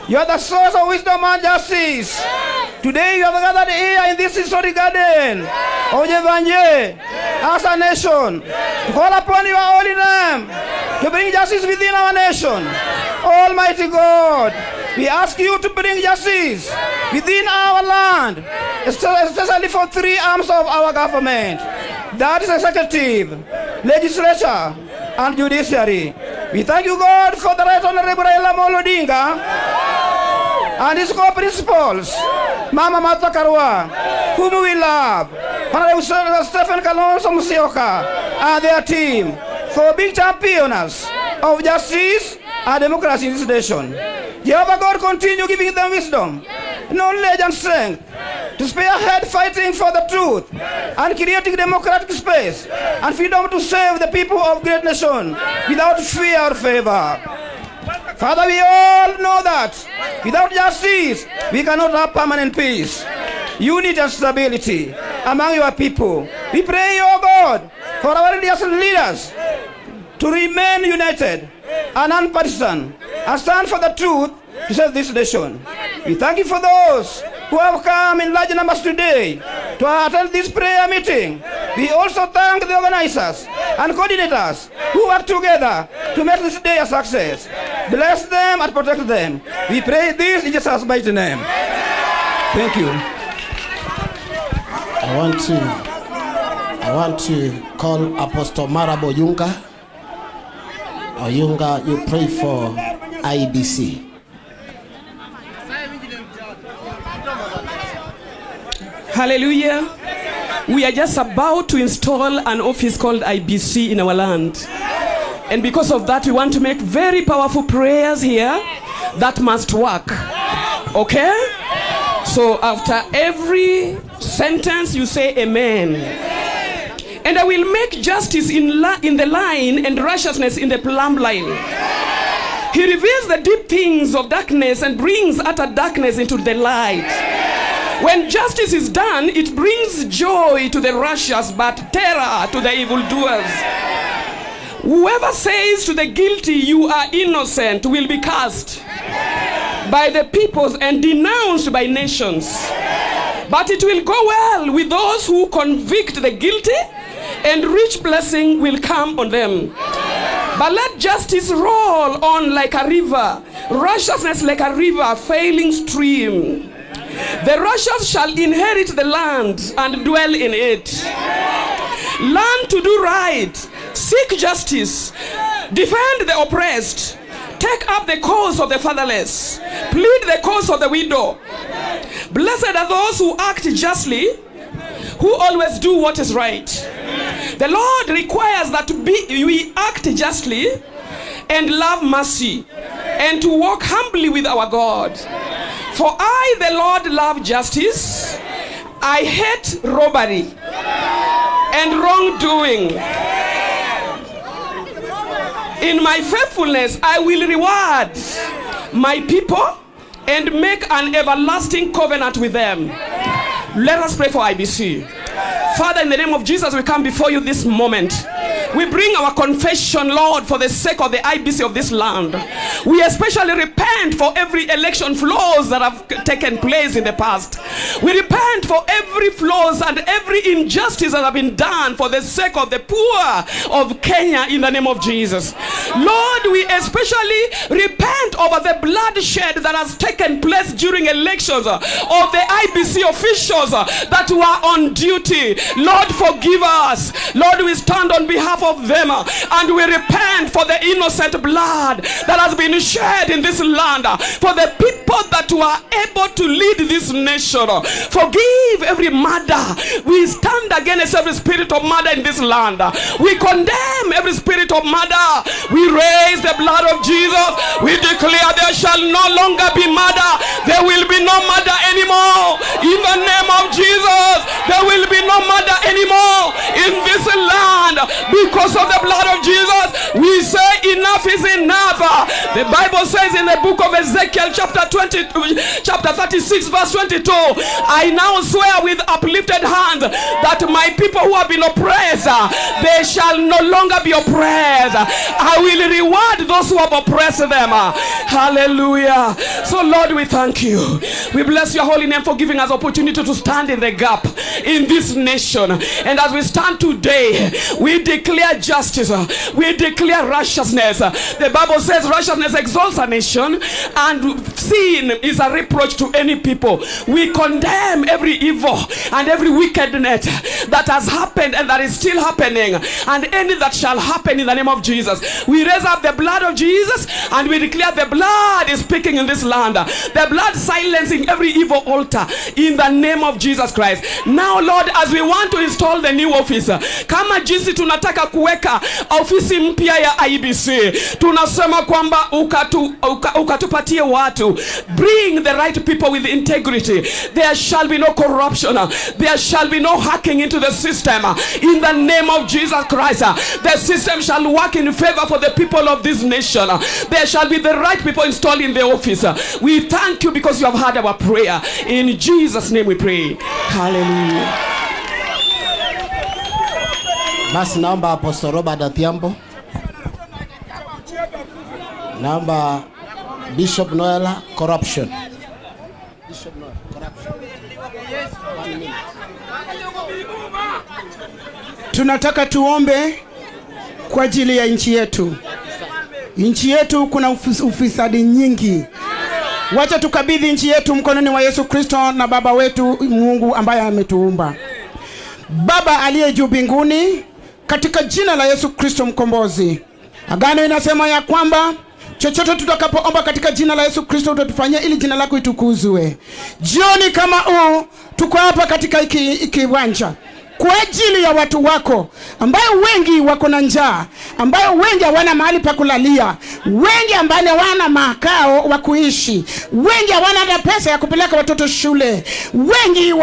you are the source of wisdom and justice. Today you have gathered here in this historic garden of Jevanjee as a nation to call upon your holy name to bring justice within our nation. Almighty God, we ask you to bring justice within our land, especially for three arms of our government. That is executive, legislature, and judiciary. We thank you, God, for the Right Honorable Raila Amolo Odinga and his co-principals, Mama Martha Karua, whom we love, Honorable Stephen Kalonzo Musyoka, and their team, for being champions of justice and democracy in this nation. Jehovah God, continue giving them wisdom, knowledge, and strength to spearhead fighting for the truth and creating democratic space and freedom to save the people of great nation without fear or favor. Father, we all know that without justice, we cannot have permanent peace, unity, and stability among your people. We pray, O God, for our religious leaders to remain united and nonpartisan and stand for the truth to save this nation. We thank you for those who have come in large numbers today to attend this prayer meeting. We also thank the organizers and coordinators who work together to make this day a success. Bless them and protect them. We pray this in Jesus' mighty name. Thank you. I want to call Apostle Marabo Oyunga. Oyunga, you pray for IBC. Hallelujah. We are just about to install an office called IBC in our land. And because of that, we want to make very powerful prayers here that must work. Okay? So after every sentence you say amen. And I will make justice in the line and righteousness in the plumb line. He reveals the deep things of darkness and brings utter darkness into the light. When justice is done, it brings joy to the righteous, but terror to the evildoers. Whoever says to the guilty, you are innocent, will be cast by the peoples and denounced by nations. But it will go well with those who convict the guilty, and rich blessing will come on them. But let justice roll on like a river, righteousness like a river, failing stream. The righteous shall inherit the land and dwell in it. Learn to do right, seek justice, defend the oppressed, take up the cause of the fatherless, plead the cause of the widow. Blessed are those who act justly, who always do what is right. The Lord requires that we act justly and love mercy and to walk humbly with our God. For I, the Lord, love justice. I hate robbery and wrongdoing. In my faithfulness, I will reward my people and make an everlasting covenant with them. Let us pray for IBC. Father, in the name of Jesus, we come before you this moment. We bring our confession, Lord, for the sake of the IBC of this land. We especially repent for every election flaws that have taken place in the past. We repent for every flaws and every injustice that have been done for the sake of the poor of Kenya in the name of Jesus. Lord, we especially repent over the bloodshed that has taken place during elections of the IBC officials that were on duty. Lord, forgive us. Lord, we stand on behalf of them and we repent for the innocent blood that has been shed in this land, for the people that were able to lead this nation. Forgive every murder. We stand against every spirit of murder in this land. We condemn every spirit of murder. We raise the blood of Jesus. We declare there shall no longer be murder. There will be no murder anymore. In the name of Jesus, there will be no murder anymore in this land. Because of the blood of Jesus, we say enough is enough. The Bible says in the book of Ezekiel chapter 36 verse 22, I now swear with uplifted hand that my people who have been oppressed, they shall no longer be oppressed. I will reward those who have oppressed them. Hallelujah. So Lord, we thank you. We bless your holy name for giving us opportunity to stand in the gap in this nation. And as we stand today, we declare justice. We declare righteousness. The Bible says righteousness exalts a nation, and sin is a reproach to any people. We condemn every evil and every wickedness that has happened and that is still happening, and any that shall happen in the name of Jesus. We raise up the blood of Jesus and we declare the blood is speaking in this land. The blood silencing every evil altar in the name of Jesus Christ. Now, Lord, as we want to install the new office, kama jinsi tunataka kuweka ofisi mpya ya IBC, tunasema kwamba ukatupatie watu. Bring the right people with integrity. There shall be no corruption. There shall be no hacking into the system. In the name of Jesus Christ, the system shall work in favor for the people of this nation. There shall be the right people installed in the office. We thank you because you have heard our prayer. In Jesus' name we pray. Hallelujah. Basi naomba Apostle Robert Adhiambo, naomba Bishop Noela, corruption. Bishop Noela, corruption. Tunataka tuombe kwa ajili ya nchi yetu. Nchi yetu kuna ufisadi nyingi. Wacha tukabidhi nchi yetu mkononi wa Yesu Kristo na Baba wetu Mungu ambaye ametuumba. Baba aliye juu mbinguni, katika jina la Yesu Kristo mkombozi, agano inasema ya kwamba chochote tutakapoomba katika jina la Yesu Kristo utatufanyia ili jina lako itukuzwe. Jioni kama huu tuko hapa katika kiwanja kwa ajili ya watu wako ambayo wengi wako na njaa, ambayo wengi hawana mahali pa kulalia, wengi ambao hawana makao wa kuishi, wengi hawana hata pesa ya kupeleka watoto shule, wengi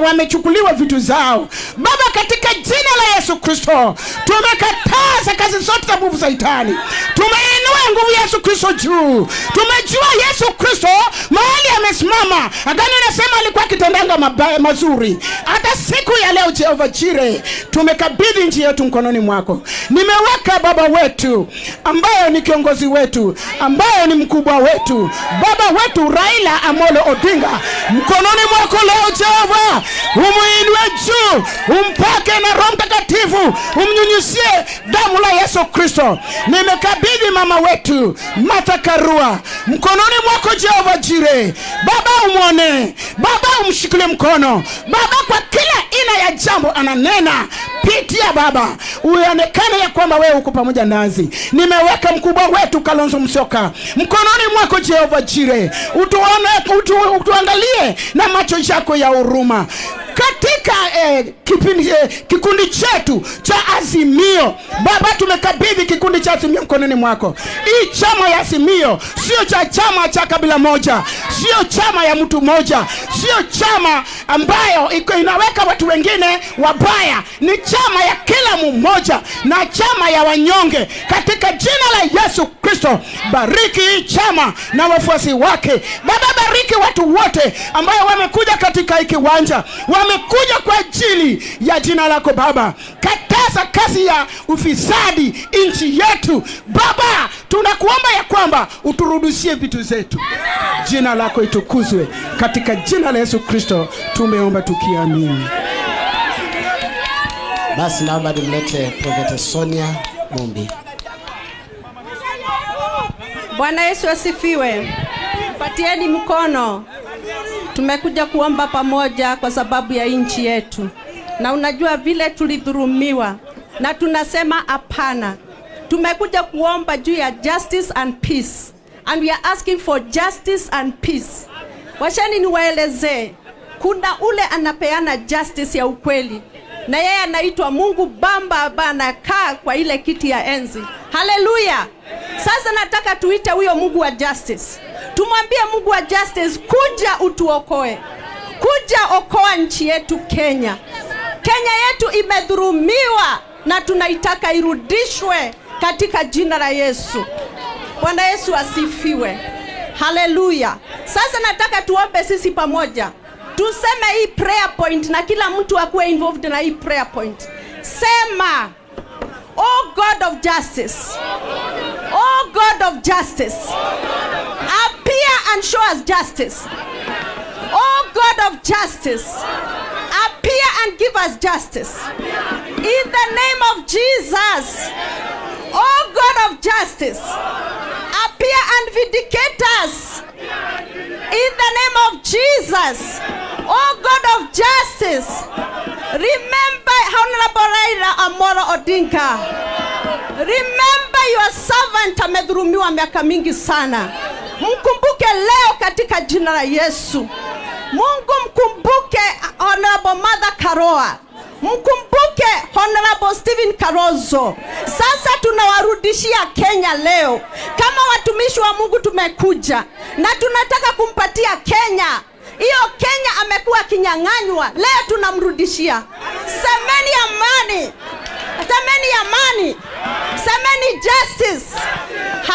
wamechukuliwa vitu zao. Baba, katika jina la Yesu Kristo, tumekataza kazi zote za nguvu za Shetani. Tumeinua nguvu ya Yesu Kristo juu. Tumejua Yesu Kristo mahali amesimama. Agano inasema alikuwa akitendanga mazuri. Hata siku ya leo, Jehova Jire, tumekabidhi nchi yetu mkononi mwako. Nimeweka baba wetu ambaye ni kiongozi wetu, ambaye ni mkubwa wetu, baba wetu Raila Amolo Odinga, mkononi mwako leo Jehova. Umuinue juu, umpake na Roho Mtakatifu, umnyunyizie damu la Yesu Kristo. Nimekabidhi mama wetu Martha Karua mkononi mwako Jehova Jire. Baba umwone, baba umshikilie mkono, baba kwa kila aina ya jambo ananena, pitia baba, uonekane ya kwamba wewe uko pamoja nasi. Nimeweka mkubwa wetu Kalonzo Musyoka mkononi mwako Jehova Jire, utuangalie na macho yako ya huruma. Katika kikundi chetu cha Azimio, Baba, tumekabidhi kikundi cha Azimio mkononi mwako. Hii chama ya Azimio sio cha chama cha kabila moja, sio chama ya mtu moja, sio chama ambayo iko inaweka watu wengine wabaya. Ni chama ya kila mmoja na chama ya wanyonge. Katika jina la Yesu Kristo, bariki hii chama na wafuasi wake. Baba, bariki watu wote ambao wamekuja katika hiki kiwanja, wamekuja kwa ajili ya jina lako Baba. Kataza kazi ya ufisadi nchi yetu. Baba, tunakuomba ya kwamba uturudishie vitu zetu. Jina lako itukuzwe. Katika jina la Yesu Kristo tumeomba tukiamini. Basi naomba nimlete Prophet Sonia Mumbi. Bwana Yesu asifiwe. Patieni mkono. Tumekuja kuomba pamoja kwa sababu ya nchi yetu. Na unajua vile tulidhulumiwa, na tunasema hapana. Tumekuja kuomba juu ya justice and peace. And we are asking for justice and peace. Washani niwaelezee, kuna ule anapeana justice ya ukweli, na yeye anaitwa Mungu Baba ambaye anakaa kwa ile kiti ya enzi. Haleluya. Sasa nataka tuite huyo Mungu wa justice. Tumwambie Mungu wa justice, kuja utuokoe. Kuja okoa nchi yetu Kenya. Kenya yetu imedhulumiwa na tunaitaka irudishwe katika jina la Yesu. Bwana Yesu asifiwe. Haleluya. Sasa nataka tuombe sisi pamoja. Tuseme hii prayer point na kila mtu akuwe involved na hii prayer point. Sema, Oh God of justice, Oh God of justice, appear and show us justice. Oh God of justice, appear and give us justice. In the name of Jesus. Oh God of justice, appear and vindicate us. In the name of Jesus. Oh God of justice, remember Honorable Raila Amolo Odinga. Remember your servant amedhulumiwa miaka mingi sana. Mkumbuke leo katika jina la Yesu. Mungu, mkumbuke Honorable Martha Karua. Mkumbuke Honorable Stephen Kalonzo. Sasa tunawarudishia Kenya leo. Kama watumishi wa Mungu tumekuja na tunataka kumpatia Kenya. Hiyo Kenya amekuwa akinyang'anywa, leo tunamrudishia. Semeni amani. Semeni amani. Semeni justice.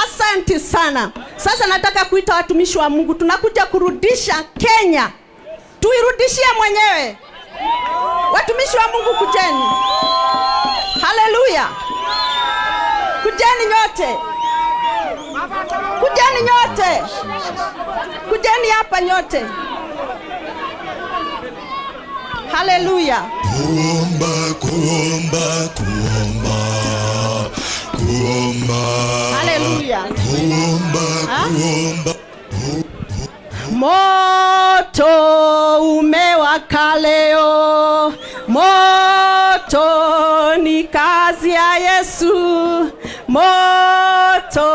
Asante sana. Sasa nataka kuita watumishi wa Mungu, tunakuja kurudisha Kenya. Tuirudishie mwenyewe. Watumishi wa Mungu kujeni. Haleluya. Kujeni nyote. Kujeni nyote. Kujeni hapa nyote. Haleluya. Kuomba, kuomba, kuomba. Kuomba. Haleluya. Kuomba, kuomba. Moto umewaka leo, moto ni kazi ya Yesu. Moto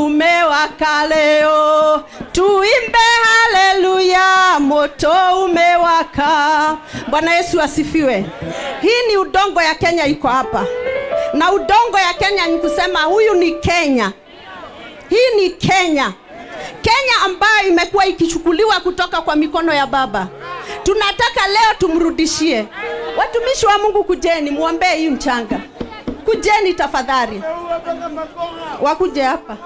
umewaka leo, Tuimbe haleluya, moto umewaka. Bwana Yesu asifiwe. Hii ni udongo ya Kenya iko hapa. Na udongo ya Kenya ni kusema huyu ni Kenya. Hii ni Kenya. Kenya ambayo imekuwa ikichukuliwa kutoka kwa mikono ya baba. Tunataka leo tumrudishie. Watumishi wa Mungu, kujeni muombee hii mchanga. Kujeni tafadhali. Wakuje hapa.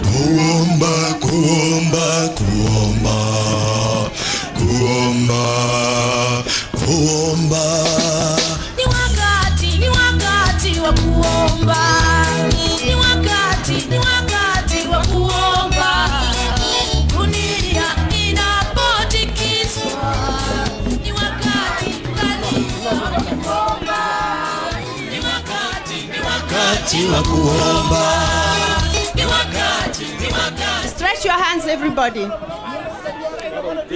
Kuomba, kuomba, kuomba, kuomba, kuomba. Ni wakati wa kuomba. Ni wakati wa kuomba. Dunia inapotikiswa. Ni wakati wa kuomba. Ni wakati wa kuomba. Stretch your hands, everybody.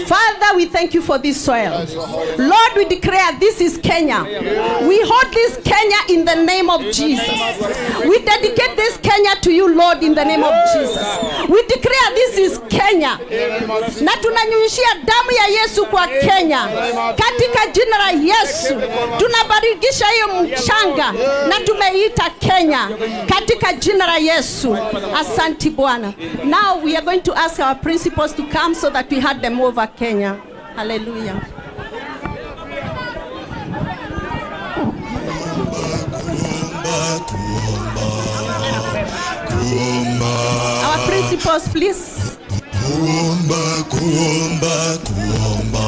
Father, we thank you for this soil. Lord, we declare this is Kenya. We hold this Kenya in the name of Jesus. We dedicate this Kenya to you, Lord, in the name of Jesus. We declare this is Kenya. Na tunanyunyishia damu ya Yesu kwa Kenya. Katika jina la Yesu, tunabarikisha hiyo mchanga na tumeita Kenya. Katika jina la Yesu. Asante Bwana. Now we are going to ask our principals to come so that we had them over Kenya. Hallelujah. Our principals, please. Kuomba, kuomba, kuomba,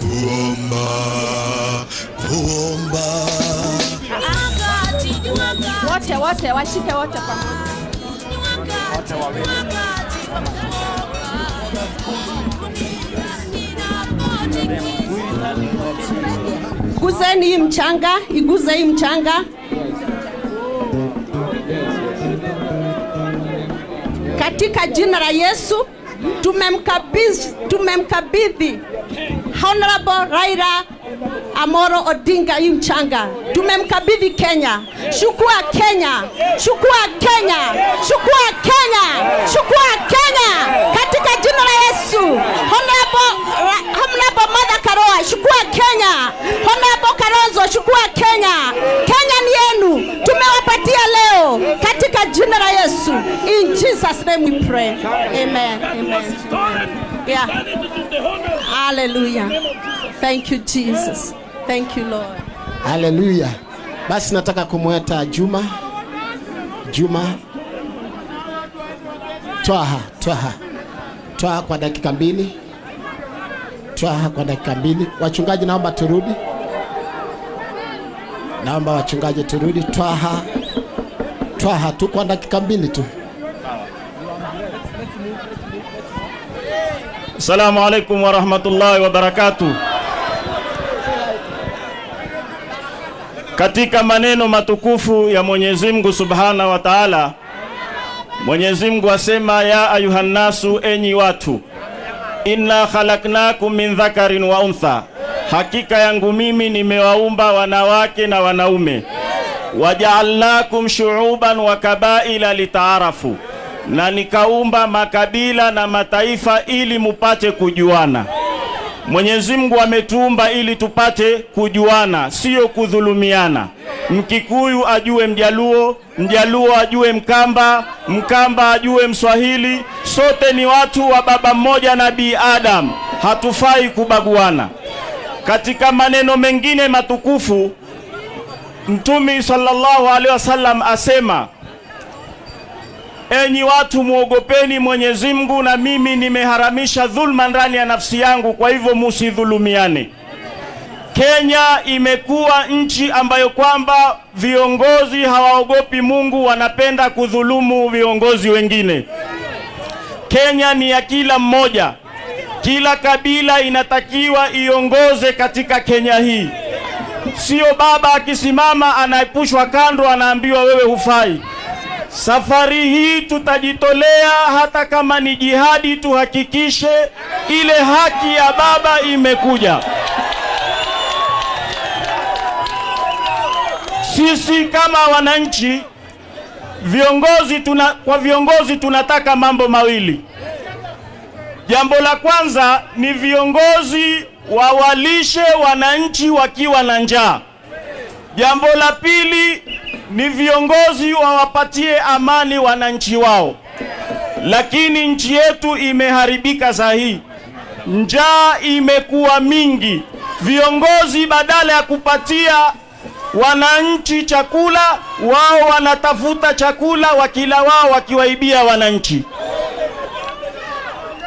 kuomba, kuomba. Wote, wote, washike wote pamoja. Wote wawili. Guzeni hii mchanga, iguze hii mchanga. Katika jina la Yesu tumemkabidhi Honorable Raila Amolo Odinga hii mchanga. Tumemkabidhi Kenya. Chukua Kenya. Chukua Kenya. Chukua Kenya. Chukua Kenya. Katika jina la Yesu. Honorable Mother Karoa, chukua Kenya. Honorable Kalonzo, chukua Kenya. Kenya ni yenu. Tumewapatia leo katika jina la Yesu. In Jesus name we pray. Amen. Amen. Yeah. Hallelujah. Thank you, Jesus. Thank you, Lord. Hallelujah. Basi nataka kumweta Juma. Juma. Twaha, Twaha. Twaha kwa dakika 2. Twaha kwa dakika 2. Wachungaji naomba turudi. Naomba wachungaji turudi. Twaha. Twaha tu kwa dakika 2 tu. Assalamu alaikum wa rahmatullahi wa barakatuh. Katika maneno matukufu ya Mwenyezi Mungu Subhana wa Ta'ala, Mwenyezi Mungu asema, ya ayuhannasu, enyi watu, inna khalaqnakum min dhakarin wa untha, hakika yangu mimi nimewaumba wanawake na wanaume, waja'alnakum shu'uban wa kabaila litaarafu, na nikaumba makabila na mataifa ili mupate kujuana. Mwenyezi Mungu ametuumba ili tupate kujuana, sio kudhulumiana. Mkikuyu ajue Mjaluo, Mjaluo ajue Mkamba, Mkamba ajue Mswahili. Sote ni watu wa baba mmoja, Nabii Adam. Hatufai kubaguana. Katika maneno mengine matukufu, Mtume sallallahu alaihi wasallam asema, enyi watu muogopeni Mwenyezi Mungu, na mimi nimeharamisha dhulma ndani ya nafsi yangu, kwa hivyo msidhulumiane. Kenya imekuwa nchi ambayo kwamba viongozi hawaogopi Mungu, wanapenda kudhulumu viongozi wengine. Kenya ni ya kila mmoja. Kila kabila inatakiwa iongoze katika Kenya hii. Sio baba akisimama anaepushwa kando, anaambiwa wewe hufai. Safari hii tutajitolea, hata kama ni jihadi, tuhakikishe ile haki ya baba imekuja. Sisi kama wananchi, kwa viongozi tunataka mambo mawili. Jambo la kwanza ni viongozi wawalishe wananchi wakiwa na njaa. Jambo la pili ni viongozi wawapatie amani wananchi wao. Lakini nchi yetu imeharibika sahi. Njaa imekuwa mingi. Viongozi badala ya kupatia wananchi chakula, wao wanatafuta chakula wakila wao wakiwaibia wananchi.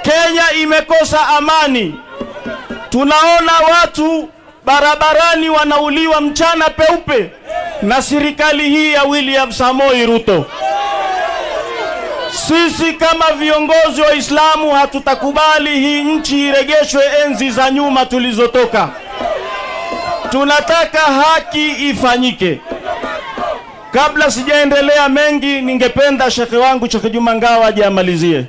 Kenya imekosa amani. Tunaona watu barabarani wanauliwa mchana peupe na serikali hii ya William Samoei Ruto. Sisi kama viongozi wa Islamu hatutakubali hii nchi iregeshwe enzi za nyuma tulizotoka. Tunataka haki ifanyike. Kabla sijaendelea mengi, ningependa shekhe wangu Shekhe Juma Ngawa aje amalizie.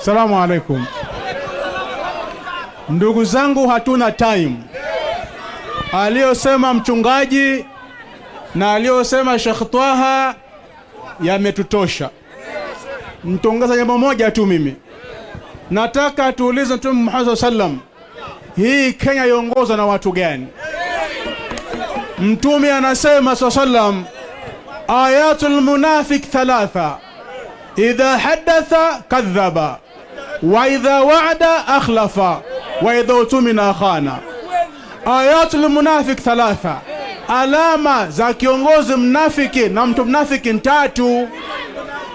Salamu alaikum. Ndugu zangu, hatuna time. Aliyosema mchungaji na aliyosema Sheikh Twaha yametutosha. Nitaongeza jambo moja tu mimi. Nataka tuulize Mtume Muhammad sallam, hii Kenya iongozwa na watu gani? Mtume anasema sallam, ayatul munafik thalatha, idha hadatha kadhaba, wa idha wa'ada akhlafa, wa idha utumina khana. Ayatul munafik thalatha, alama za kiongozi mnafiki na mtu mnafiki tatu.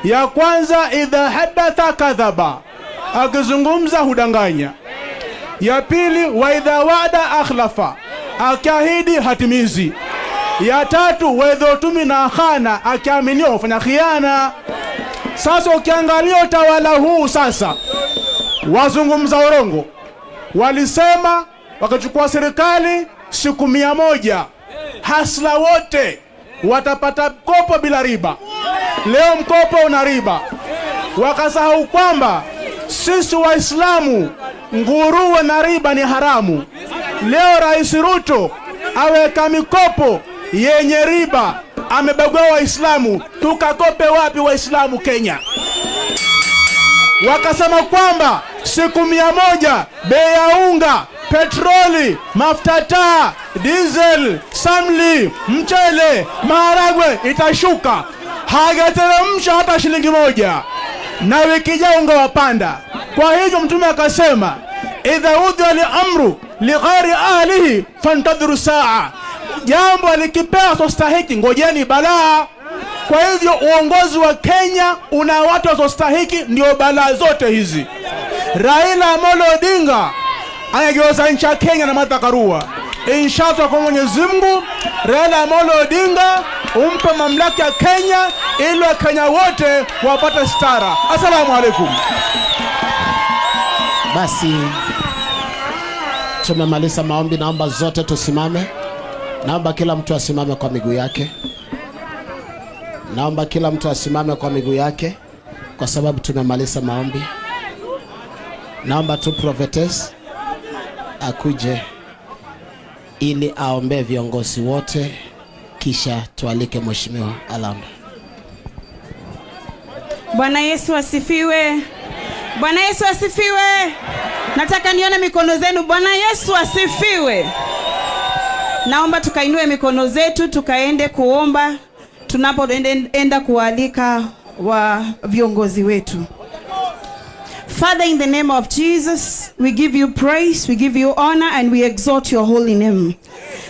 Ya kwanza, idha hadatha kadhaba, akizungumza hudanganya. Ya pili, wa idha wa'ada akhlafa, akiahidi hatimizi. Ya tatu, wa idha utumina khana, akiaminiwa hufanya khiana. Sasa ukiangalia utawala huu sasa, wazungumza urongo. Walisema wakachukua serikali siku 100, hasla wote watapata mkopo bila riba. Leo mkopo una riba. Wakasahau kwamba sisi Waislamu nguruwe na riba ni haramu. Leo Rais Ruto aweka mikopo yenye riba, amebagua Waislamu. Tukakope wapi Waislamu Kenya? Wakasema kwamba siku 100 bei ya unga, petroli, mafuta taa, diesel, samli, mchele, maharagwe itashuka. Hajateremsha hata shilingi moja, na wiki ijayo unga wapanda. Kwa hivyo Mtume akasema, idha udhiya li-amru li ghairi ahlihi fantadhiru saa, jambo likipewa sostahiki ngojeni balaa. Kwa hivyo uongozi wa Kenya una watu wasostahiki, ndio balaa zote hizi. Raila Amolo Odinga anageuza nchi ya Kenya na Martha Karua. Inshallah kwa Mwenyezi Mungu, Raila Amolo Odinga umpe mamlaka ya Kenya ili Wakenya wote wapate stara. Asalamu alaikum. Basi tumemaliza maombi, naomba zote tusimame. Naomba kila mtu asimame kwa miguu yake. Naomba kila mtu asimame kwa miguu yake kwa sababu tumemaliza maombi. Naomba tu prophetess akuje ili aombe viongozi wote, kisha tualike Mheshimiwa Alamba. Bwana Yesu asifiwe. Bwana Yesu asifiwe. Nataka nione mikono zenu. Bwana Yesu asifiwe. Naomba tukainue mikono zetu tukaende kuomba tunapoenda kualika wa viongozi wetu. Father, in the name of Jesus, we give you praise, we give you honor, and we exalt your holy name.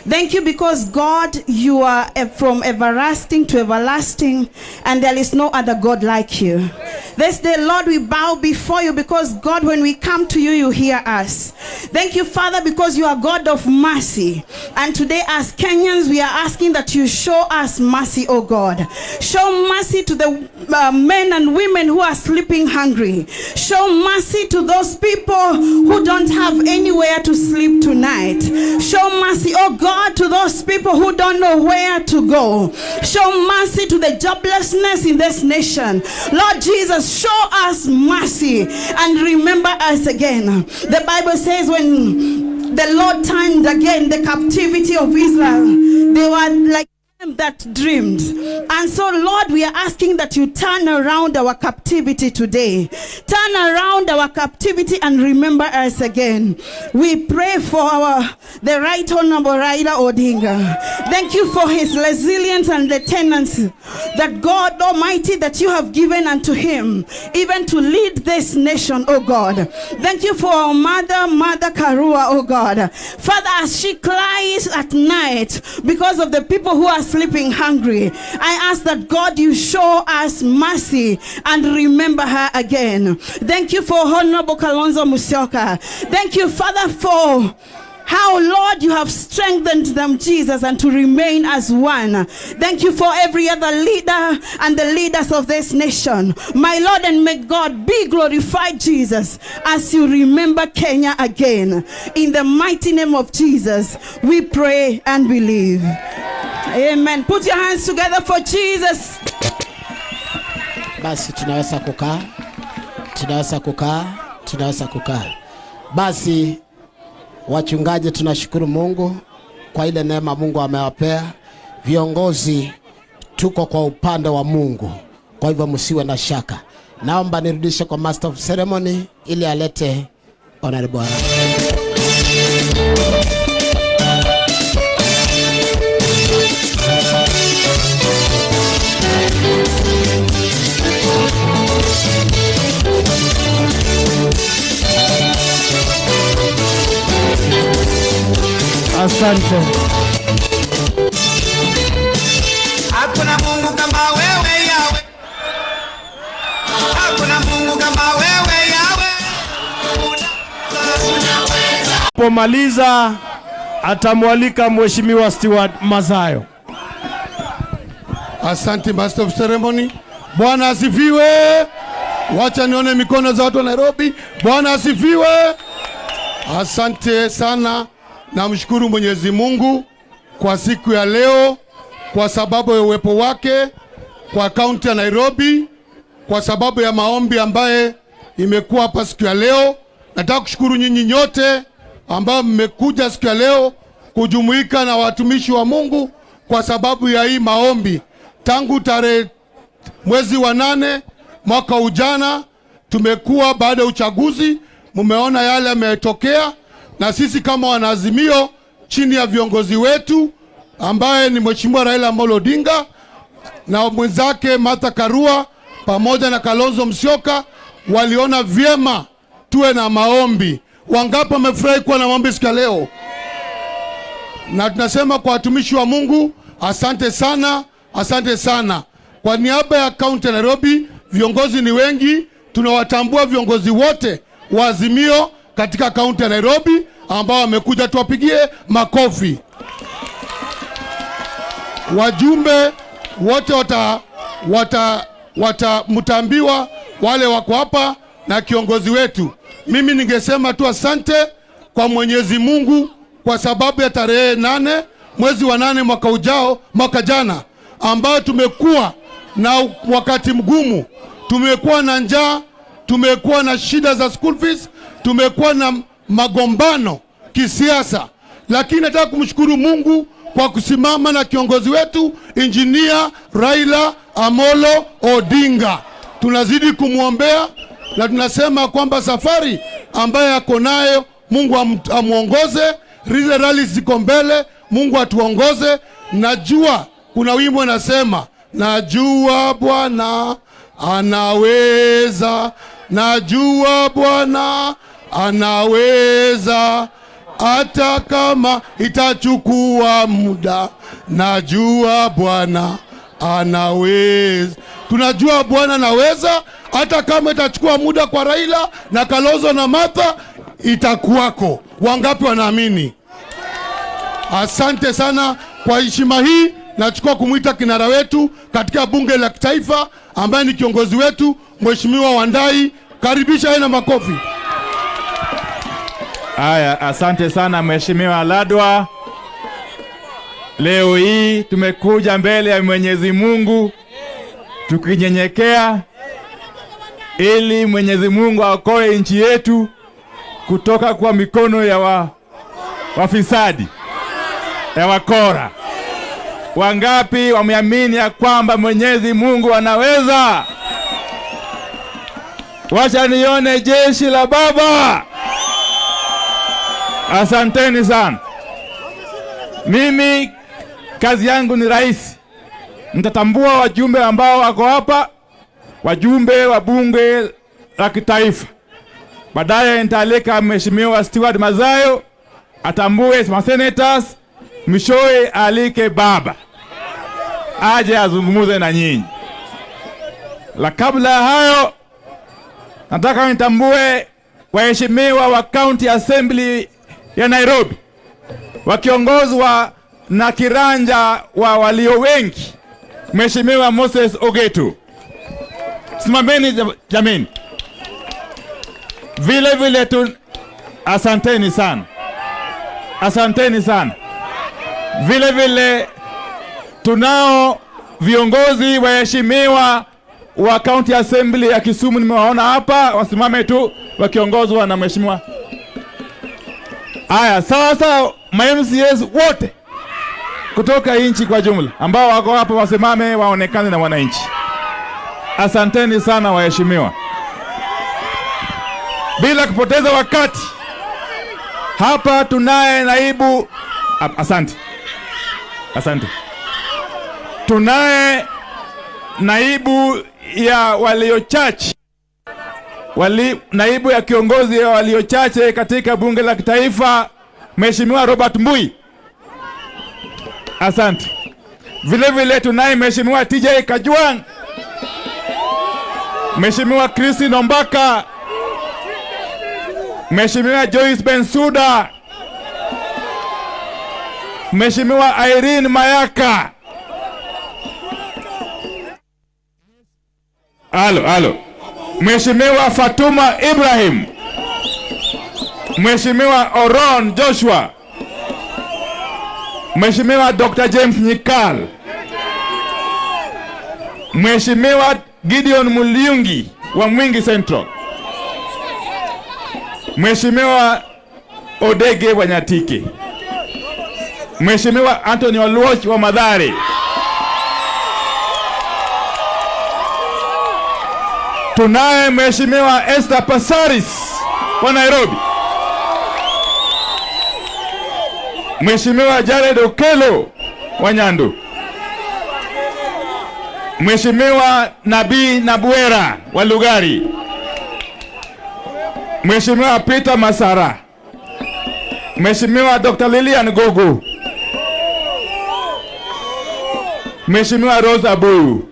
Thank you because, God, you are from everlasting to everlasting, and there is no other God like you. This day, Lord, we bow before you because, God, when we come to you, you hear us. Thank you, Father, because you are God of mercy. And today as Kenyans, we are asking that you show us mercy, oh God. Show mercy to the men and women who are sleeping hungry. Show mercy to those people who don't have anywhere to sleep tonight. Show mercy, oh God, to those people who don't know where to go. Show mercy to the joblessness in this nation. Lord Jesus, show us mercy and remember us again. The Bible says when the Lord turned again the captivity of Israel, they were like them that dreamed. And so, Lord, we are asking that you turn around our captivity today. Turn around our captivity and remember us again. We pray for the Right Honorable Raila Odinga. Thank you for his resilience and the tenacity that God Almighty that you have given unto him, even to lead this nation, oh God. Thank you for our mother, Mother Karua, oh God. Father, as she cries at night because of the people who are sleeping hungry, I ask that God, you show us mercy and remember her again. Thank you for Honorable Kalonzo Musyoka. Thank you, Father, for how, Lord, you have strengthened them, Jesus, and to remain as one. Thank you for every other leader and the leaders of this nation. My Lord, and may God be glorified, Jesus, as you remember Kenya again. In the mighty name of Jesus, we pray and believe. Amen. Put your hands together for Jesus. Basi tunaweza kukaa. Tunaweza kukaa. Tunaweza kukaa. Basi wachungaji, tunashukuru Mungu kwa ile neema Mungu amewapea. Viongozi, tuko kwa upande wa Mungu, kwa hivyo msiwe na shaka. Naomba nirudishe kwa Master of Ceremony ili alete Honorable. Asante. Hakuna Mungu kama wewe Yahweh. Hakuna Mungu kama wewe Yahweh. Pomaliza atamwalika Mheshimiwa Stewart Mazayo. Asante Master of Ceremony. Bwana asifiwe. Wacha nione mikono za watu wa Nairobi. Bwana asifiwe. Asante sana. Namshukuru Mwenyezi Mungu kwa siku ya leo, kwa sababu ya uwepo wake kwa kaunti ya Nairobi, kwa sababu ya maombi ambaye imekuwa hapa siku ya leo. Nataka kushukuru nyinyi nyote ambao mmekuja siku ya leo kujumuika na watumishi wa Mungu kwa sababu ya hii maombi. Tangu tarehe mwezi wa 8 mwaka ujana tumekuwa baada ya uchaguzi, mumeona yale yametokea. Na sisi kama wanaazimio chini ya viongozi wetu ambaye ni Mheshimiwa Raila Amolo Odinga na mwenzake Martha Karua pamoja na Kalonzo Musyoka, waliona vyema tuwe na maombi. Wangapi wamefurahi kuwa na maombi siku ya leo? Na tunasema kwa watumishi wa Mungu, asante sana, asante sana. Kwa niaba ya kaunti ya Nairobi, viongozi ni wengi, tunawatambua viongozi wote wa Azimio katika kaunti ya Nairobi ambao wamekuja, tuwapigie makofi. Wajumbe wote watamtambiwa wale wako hapa na kiongozi wetu. Mimi ningesema tu asante kwa Mwenyezi Mungu kwa sababu ya tarehe 8 mwezi wa 8 mwaka ujao, mwaka jana, ambao tumekuwa na wakati mgumu, tumekuwa na njaa, tumekuwa na shida za school fees, tumekuwa na magombano kisiasa, lakini nataka kumshukuru Mungu kwa kusimama na kiongozi wetu Engineer Raila Amolo Odinga. Tunazidi kumwombea na tunasema kwamba safari ambayo yako nayo Mungu amuongoze. Rile rally ziko mbele, Mungu atuongoze. Najua kuna wimbo nasema, najua Bwana anaweza, najua Bwana anaweza, hata kama itachukua muda, najua Bwana anaweza. Tunajua Bwana anaweza hata kama itachukua muda kwa Raila na Kalonzo na Martha. itakuwako. Wangapi wanaamini? Asante sana kwa heshima hii. Nachukua kumwita kinara wetu katika bunge la kitaifa ambaye ni kiongozi wetu, Mheshimiwa Wandayi. Karibisha yeye na makofi. Haya, asante sana Mheshimiwa Ladwa. Leo hii tumekuja mbele ya Mwenyezi Mungu tukinyenyekea ili Mwenyezi Mungu aokoe nchi yetu kutoka kwa mikono ya wafisadi, ya wakora. Wangapi wameamini ya kwamba Mwenyezi Mungu anaweza? Wacha nione jeshi la Baba. Asanteni sana. Mimi kazi yangu ni rahisi. Nitatambua wajumbe ambao wako hapa, wajumbe wa bunge la kitaifa. Baadaye nitaalika Mheshimiwa Stewart Mazayo atambue senators, mwishowe alike baba aje azungumuze na nyinyi. La kabla hayo, nataka nitambue waheshimiwa wa County Assembly ya Nairobi wakiongozwa na kiranja wa walio wengi, Mheshimiwa Moses Ogeto. Simameni jameni. Vile vile tu, asanteni sana. Asanteni sana. Vile vile tunao viongozi waheshimiwa wa County Assembly ya Kisumu, nimewaona hapa, wasimame tu wakiongozwa na mheshimiwa. Haya, sasa ma MCAs wote kutoka nchi kwa jumla ambao wako hapa wasimame waonekane na wananchi. Asanteni sana waheshimiwa. Bila kupoteza wakati, hapa tunaye naibu, asante. Asante. Tunaye naibu ya walio chache, naibu ya kiongozi ya walio chache katika bunge la kitaifa, Mheshimiwa Robert Mbui. Asante. Vile vile tunaye Mheshimiwa TJ Kajwang, Mheshimiwa Christine Ombaka, Mheshimiwa Joyce Bensuda, Mheshimiwa Irene Mayaka. Halo, halo. Mheshimiwa Fatuma Ibrahim, Mheshimiwa Oron Joshua, Mheshimiwa Dr. James Nyikal, Mheshimiwa Gideon Muliungi wa Mwingi Central, Mheshimiwa Odege wa Nyatike, Mheshimiwa Anthony Oluoch wa Mathare. Tunaye Mheshimiwa Esther Passaris wa Nairobi, Mheshimiwa Jared Okello wa Nyandu, Mheshimiwa Nabii Nabuera wa Lugari, Mheshimiwa Peter Masara, Mheshimiwa Dr. Lilian Gogo, Mheshimiwa Rose Abuyu,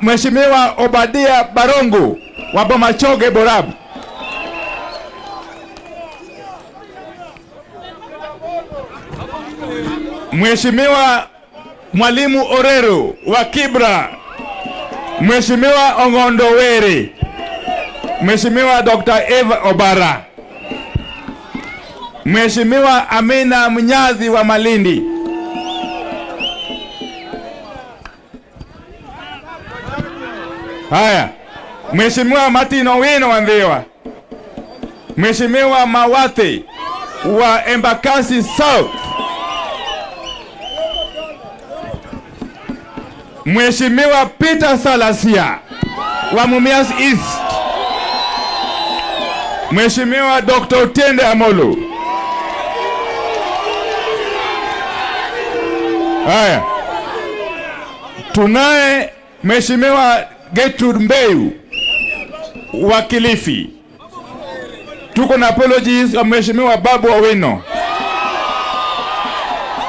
Mheshimiwa Obadia Barongo wa Bomachoge Borabu, Mheshimiwa Mwalimu Orero wa Kibra, Mheshimiwa Ongondo Were, Mheshimiwa Dr. Eva Obara, Mheshimiwa Amina Mnyazi wa Malindi, haya, Mheshimiwa Martin Owino wa Ndhiwa, Mheshimiwa Mawathe wa Embakasi South, Mheshimiwa Peter Salasia wa Mumias East, Mheshimiwa Dr. Otiende Amolo. Haya, tunaye Mheshimiwa Gertrude Mbeyu wa Kilifi. Tuko na apologies wa Mheshimiwa Babu Owino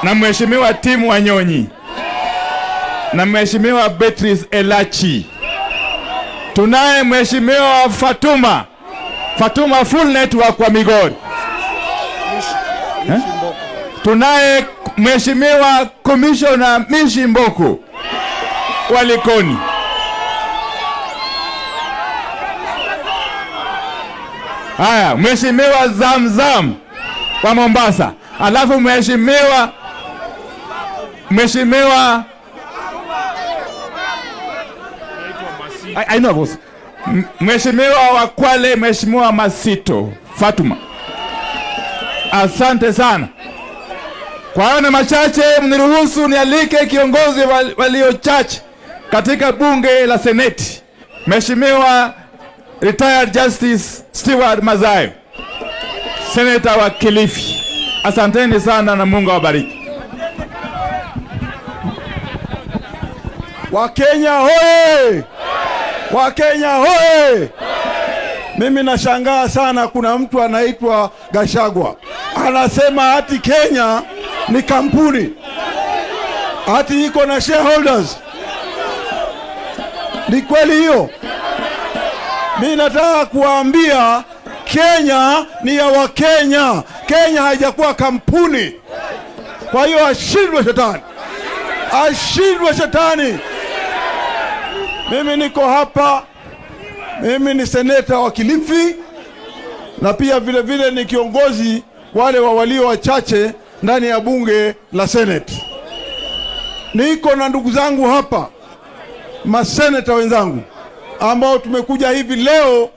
na Mheshimiwa Tim Wanyonyi na Mheshimiwa Beatrice Elachi. Tunaye Mheshimiwa Fatuma Full Network wa Migori. Tunaye Mheshimiwa Commissioner Mishi Mboko wa Likoni. Haya, Mheshimiwa Zamzam wa Mombasa. Alafu Mheshimiwa I know boss. Mheshimiwa wa Kwale, Mheshimiwa Masito Fatuma. Asante sana. Kwa hayo na machache, mniruhusu nialike kiongozi walio chache katika bunge la Seneti, Mheshimiwa Retired Justice Stewart Madzayo, Senator wa Kilifi. Asanteni sana na Mungu awabariki. Wakenya hoye! Wakenya hoye! Mimi nashangaa sana, kuna mtu anaitwa Gachagua anasema hati Kenya ni kampuni, hati iko na shareholders. Ni kweli hiyo? Mimi nataka kuambia Kenya ni ya Wakenya. Kenya haijakuwa kampuni. Kwa hiyo ashindwe shetani, ashindwe shetani. Mimi niko hapa, mimi ni seneta wa Kilifi na pia vile vile ni kiongozi wale wa walio wachache ndani ya bunge la Senate. Niko na ndugu zangu hapa, maseneta wenzangu, ambao tumekuja hivi leo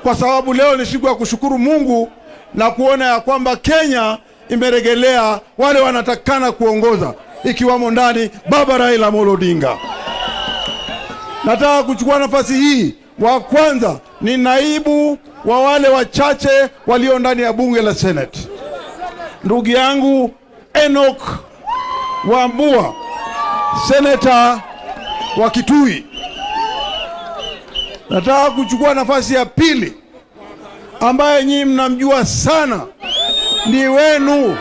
kwa sababu leo ni siku ya kushukuru Mungu na kuona ya kwamba Kenya imeregelea wale wanatakana kuongoza, ikiwamo ndani Baba Raila Amolo Odinga. Nataka kuchukua nafasi hii, wa kwanza ni naibu wa wale wachache walio ndani ya bunge la Senate, ndugu yangu Enoch Wambua, senator wa Kitui. Nataka kuchukua nafasi ya pili, ambaye nyinyi mnamjua sana, ni wenu,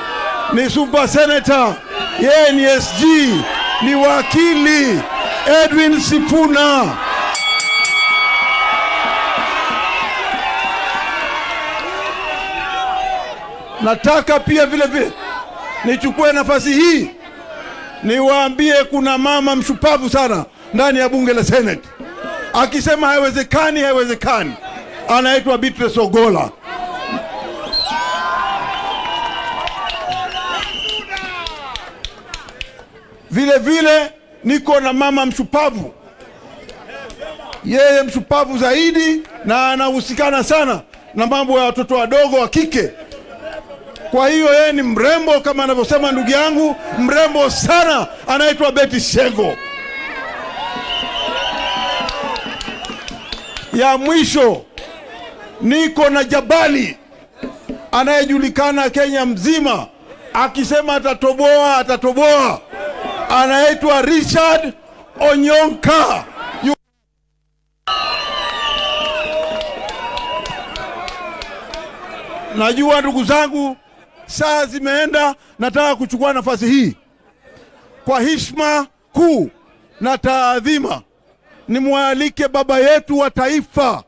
ni super senator, yeye ni SG, ni wakili Edwin Sifuna. Nataka pia vile vile nichukue nafasi hii niwaambie kuna mama mshupavu sana ndani ya bunge la Senate, akisema haiwezekani, haiwezekani. Anaitwa Beatrice Ogola. Vile vile niko na mama mshupavu, yeye mshupavu zaidi na anahusikana sana na mambo ya watoto wadogo wa kike. Kwa hiyo yeye ni mrembo kama anavyosema ndugu yangu, mrembo sana, anaitwa Betty Shengo. Ya mwisho niko na jabali anayejulikana Kenya mzima, akisema atatoboa atatoboa, anaitwa Richard Onyonka. Najua ndugu zangu saa zimeenda, nataka kuchukua nafasi hii kwa heshima kuu na taadhima nimwalike baba yetu wa taifa,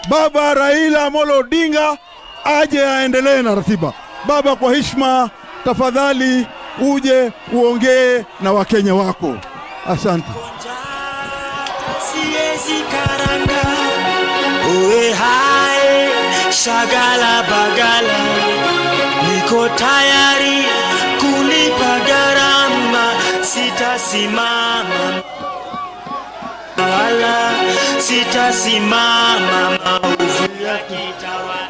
Baba Raila Amolo Odinga, aje aendelee na ratiba. Baba, kwa heshima tafadhali uje uongee na Wakenya wako. Asante. Siwezi karanga, uwe hai, shagala bagala, niko tayari kulipa gharama, sitasimama wala sitasimama maovu yakitawala.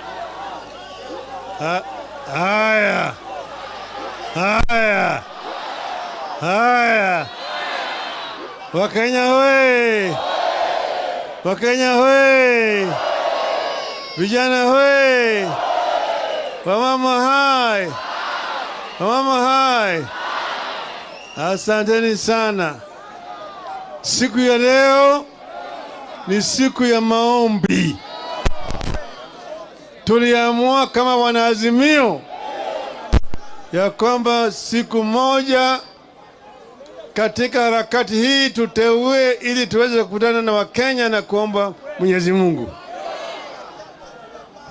Haya, haya, haya, Wakenya hoye! Wakenya hoye! Vijana hoye! Wamama hai! Wamama hai! Asanteni sana. Siku ya leo ni siku ya maombi. Tuliamua kama wanaazimio ya kwamba siku moja katika harakati hii tuteue ili tuweze kukutana na Wakenya na kuomba Mwenyezi Mungu.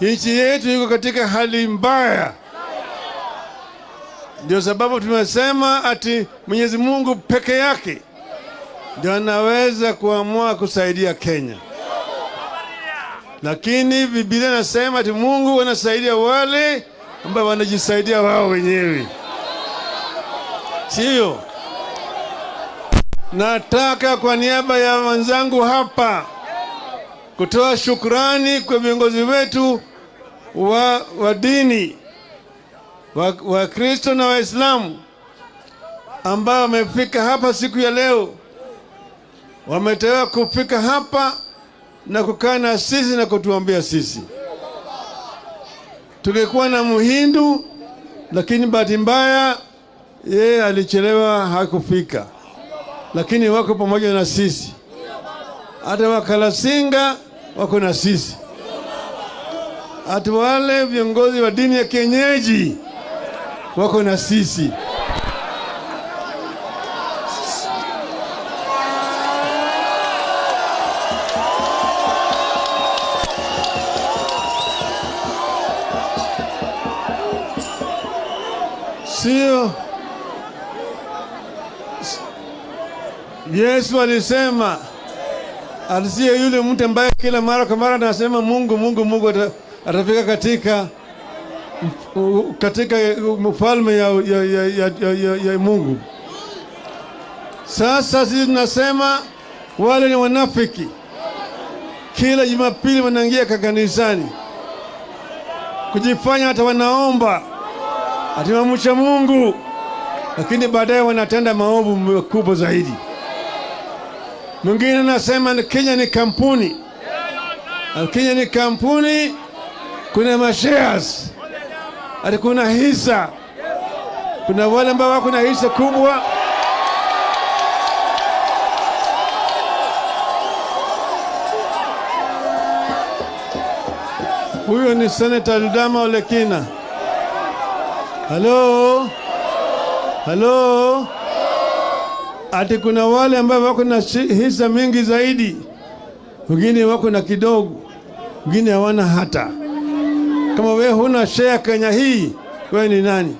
Nchi yetu iko katika hali mbaya. Ndio sababu tumesema ati Mwenyezi Mungu peke yake ndio anaweza kuamua kusaidia Kenya. Lakini Biblia inasema ati Mungu anasaidia wale ambao wanajisaidia wao wenyewe. Sio? Nataka kwa niaba ya wenzangu hapa kutoa shukrani kwa viongozi wetu wa dini, wa Kristo na Waislamu ambao wamefika hapa siku ya leo. Wametewa kufika hapa na kukaa na sisi na kutuambia sisi. Tungekuwa na Mhindu, lakini bahati mbaya yeye alichelewa, hakufika. Lakini wako pamoja na sisi. Hata Wakalasinga wako na sisi. Hata wale viongozi wa dini ya kienyeji wako na sisi. Sio? Yesu alisema, asiye yule mtu ambaye kila mara kwa mara anasema Mungu, Mungu, Mungu atafika katika mfalme ya Mungu. Sasa sisi tunasema wale ni wanafiki. Kila Jumapili wanaingia kanisani kujifanya hata wanaomba ati wamcha Mungu, lakini baadaye wanatenda maovu makubwa zaidi. Mwingine anasema Kenya ni kampuni. Kenya ni kampuni, kuna mashares, ati kuna hisa. Kuna wale ambao wako na hisa kubwa. Huyo ni Senator Ledama Olekina. Hello? Hello? Ati kuna wale ambao wako na hisa mingi zaidi, wengine wako na kidogo, wengine hawana hata. Kama wewe huna share Kenya hii, wewe ni nani?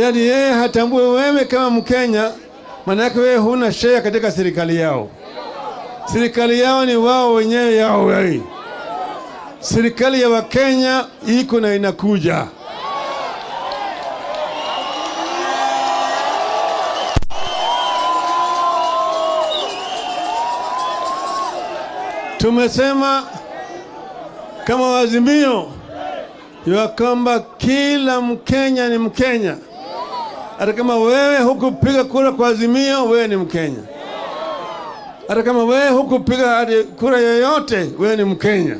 Yaani yeye hatambui wewe kama Mkenya, maana yake wewe huna share katika serikali yao. Serikali yao ni wao wenyewe yao wewe. Serikali ya Wakenya iko na inakuja. Tumesema kama Wazimio ya kwamba kila Mkenya ni Mkenya. Hata kama wewe hukupiga kura kwa Azimio, wewe ni Mkenya. Hata kama wewe hukupiga kura yoyote, wewe ni Mkenya.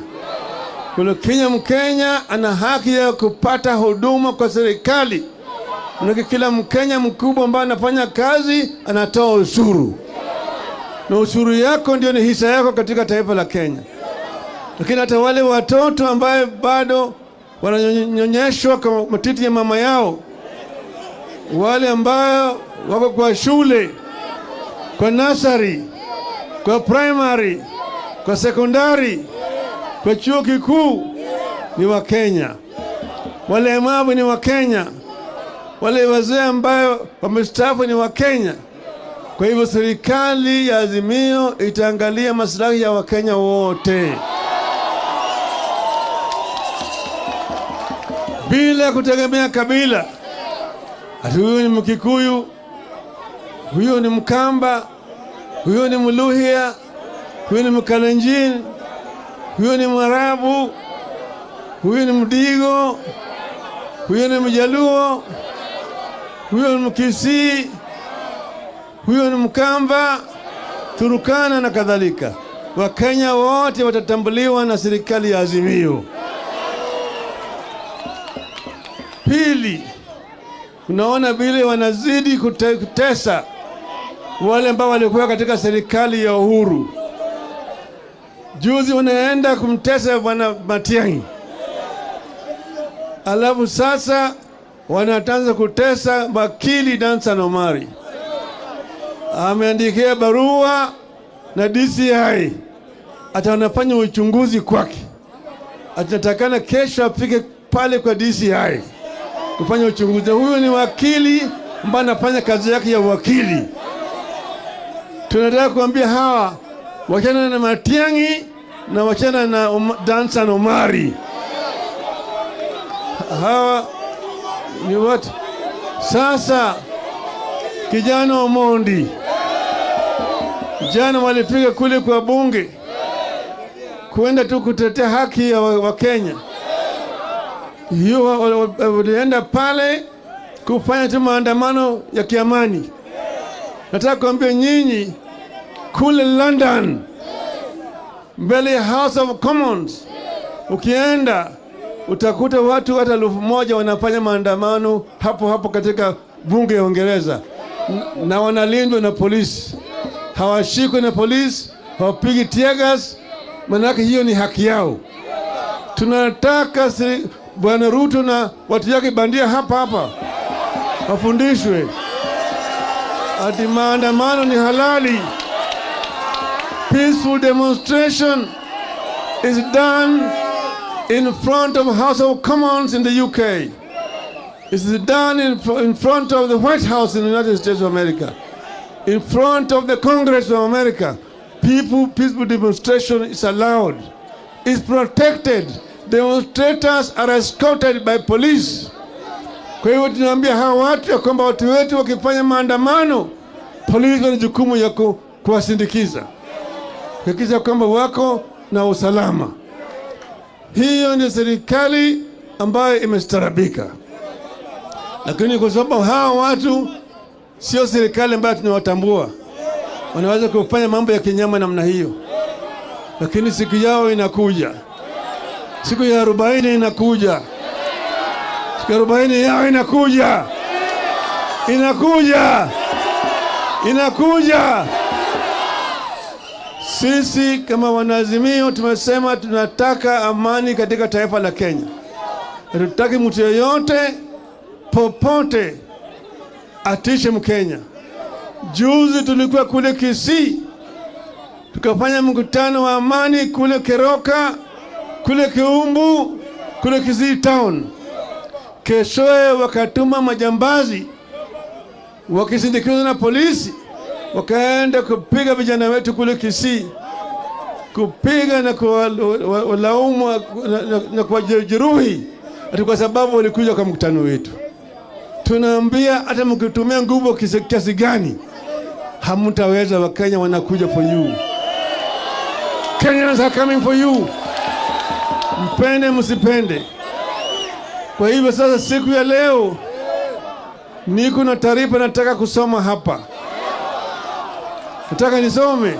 Kwa Kenya, Mkenya ana haki ya kupata huduma kwa serikali. Maana kila Mkenya mkubwa ambaye anafanya kazi anatoa ushuru. Na ushuru yako ndio ni hisa yako katika taifa la Kenya. Lakini hata wale watoto ambaye bado wananyonyeshwa kwa matiti ya mama yao, wale ambao wako kwa shule, kwa nursery, kwa primary, kwa sekondari, kwa chuo kikuu, ni wa Kenya. Walemavu ni wa Kenya. Wale wazee ambao wamestaafu ni wa Kenya. Kwa hivyo serikali ya Azimio itaangalia maslahi ya Wakenya wote bila kutegemea kabila. Ati huyu ni Mkikuyu, huyu ni Mkamba, huyu ni Mluhya, huyu ni Mkalenjin, huyu ni Mwarabu, huyu ni Mdigo, huyu ni Mjaluo, huyu ni Mkisii, huyo ni Mkamba, Turukana na kadhalika. Wakenya wote watatambuliwa na serikali ya Azimio. Pili, unaona vile wanazidi kutesa wale ambao walikuwa katika serikali ya Uhuru. Juzi wanaenda kumtesa Bwana Matiang'i, alafu sasa wanaanza kutesa wakili Dansan Omari. Ameandikia barua na DCI ata wanafanya uchunguzi kwake. Atatakana kesho afike pale kwa DCI kufanya uchunguzi. Huyu ni wakili ambaye anafanya kazi yake ya uwakili. Tunataka kuambia hawa wachana na Matiang'i na wachana na Dansan Omari. Hawa ni watu. Sasa kijana Omondi jana walifika kule kwa bunge kuenda tu kutetea haki ya Wakenya. Hiyo walienda pale kufanya tu maandamano ya kiamani. Nataka kuambia nyinyi kule London mbele ya House of Commons, ukienda utakuta watu hata 1000 wanafanya maandamano hapo hapo katika bunge ya Uingereza, na wanalindwa na polisi. Hawashikwi na polisi, hawapigi tear gas, manake hiyo ni haki yao. Tunataka Bwana Ruto na watu yake bandia hapa hapa wafundishwe ati maandamano ni halali. Peaceful demonstration is done in front of House of Commons in the UK. It is done in front of the White House in the United States of America. In front of the Congress of America. Peaceful demonstration is allowed. It's protected. Demonstrators are escorted by police. Kwa hivyo tunaambia hawa watu ya kwamba watu wetu wakifanya maandamano, polisi wana jukumu ya kuwasindikiza, kuhakikisha kwamba wako na usalama. Hiyo ndio serikali ambayo imestarabika. Lakini kwa sababu hawa watu sio serikali ambayo tunawatambua, wanaweza kufanya mambo ya kinyama namna hiyo. Lakini siku yao inakuja. Siku ya 40 inakuja. Siku ya 40 yao inakuja. Inakuja. Inakuja. Sisi kama wanaazimio tumesema tunataka amani katika taifa la Kenya. Hatutaki mtu yeyote popote atishe Mkenya. Juzi tulikuwa kule Kisii, tukafanya mkutano wa amani kule Keroka, kule Kiumbu, kule Kisii town. Keshoe wakatuma majambazi wakisindikizwa na polisi, wakaenda kupiga vijana wetu kule Kisii, kupiga na kuwalaumu na kuwajeruhi ati kwa sababu walikuja kwa mkutano wetu. Tunaambia hata mkitumia nguvu kiasi gani hamtaweza. Wakenya wanakuja for you. Kenyans are coming for you. Mpende msipende. Kwa hivyo sasa siku ya leo niko na taarifa nataka kusoma hapa. Nataka nisome.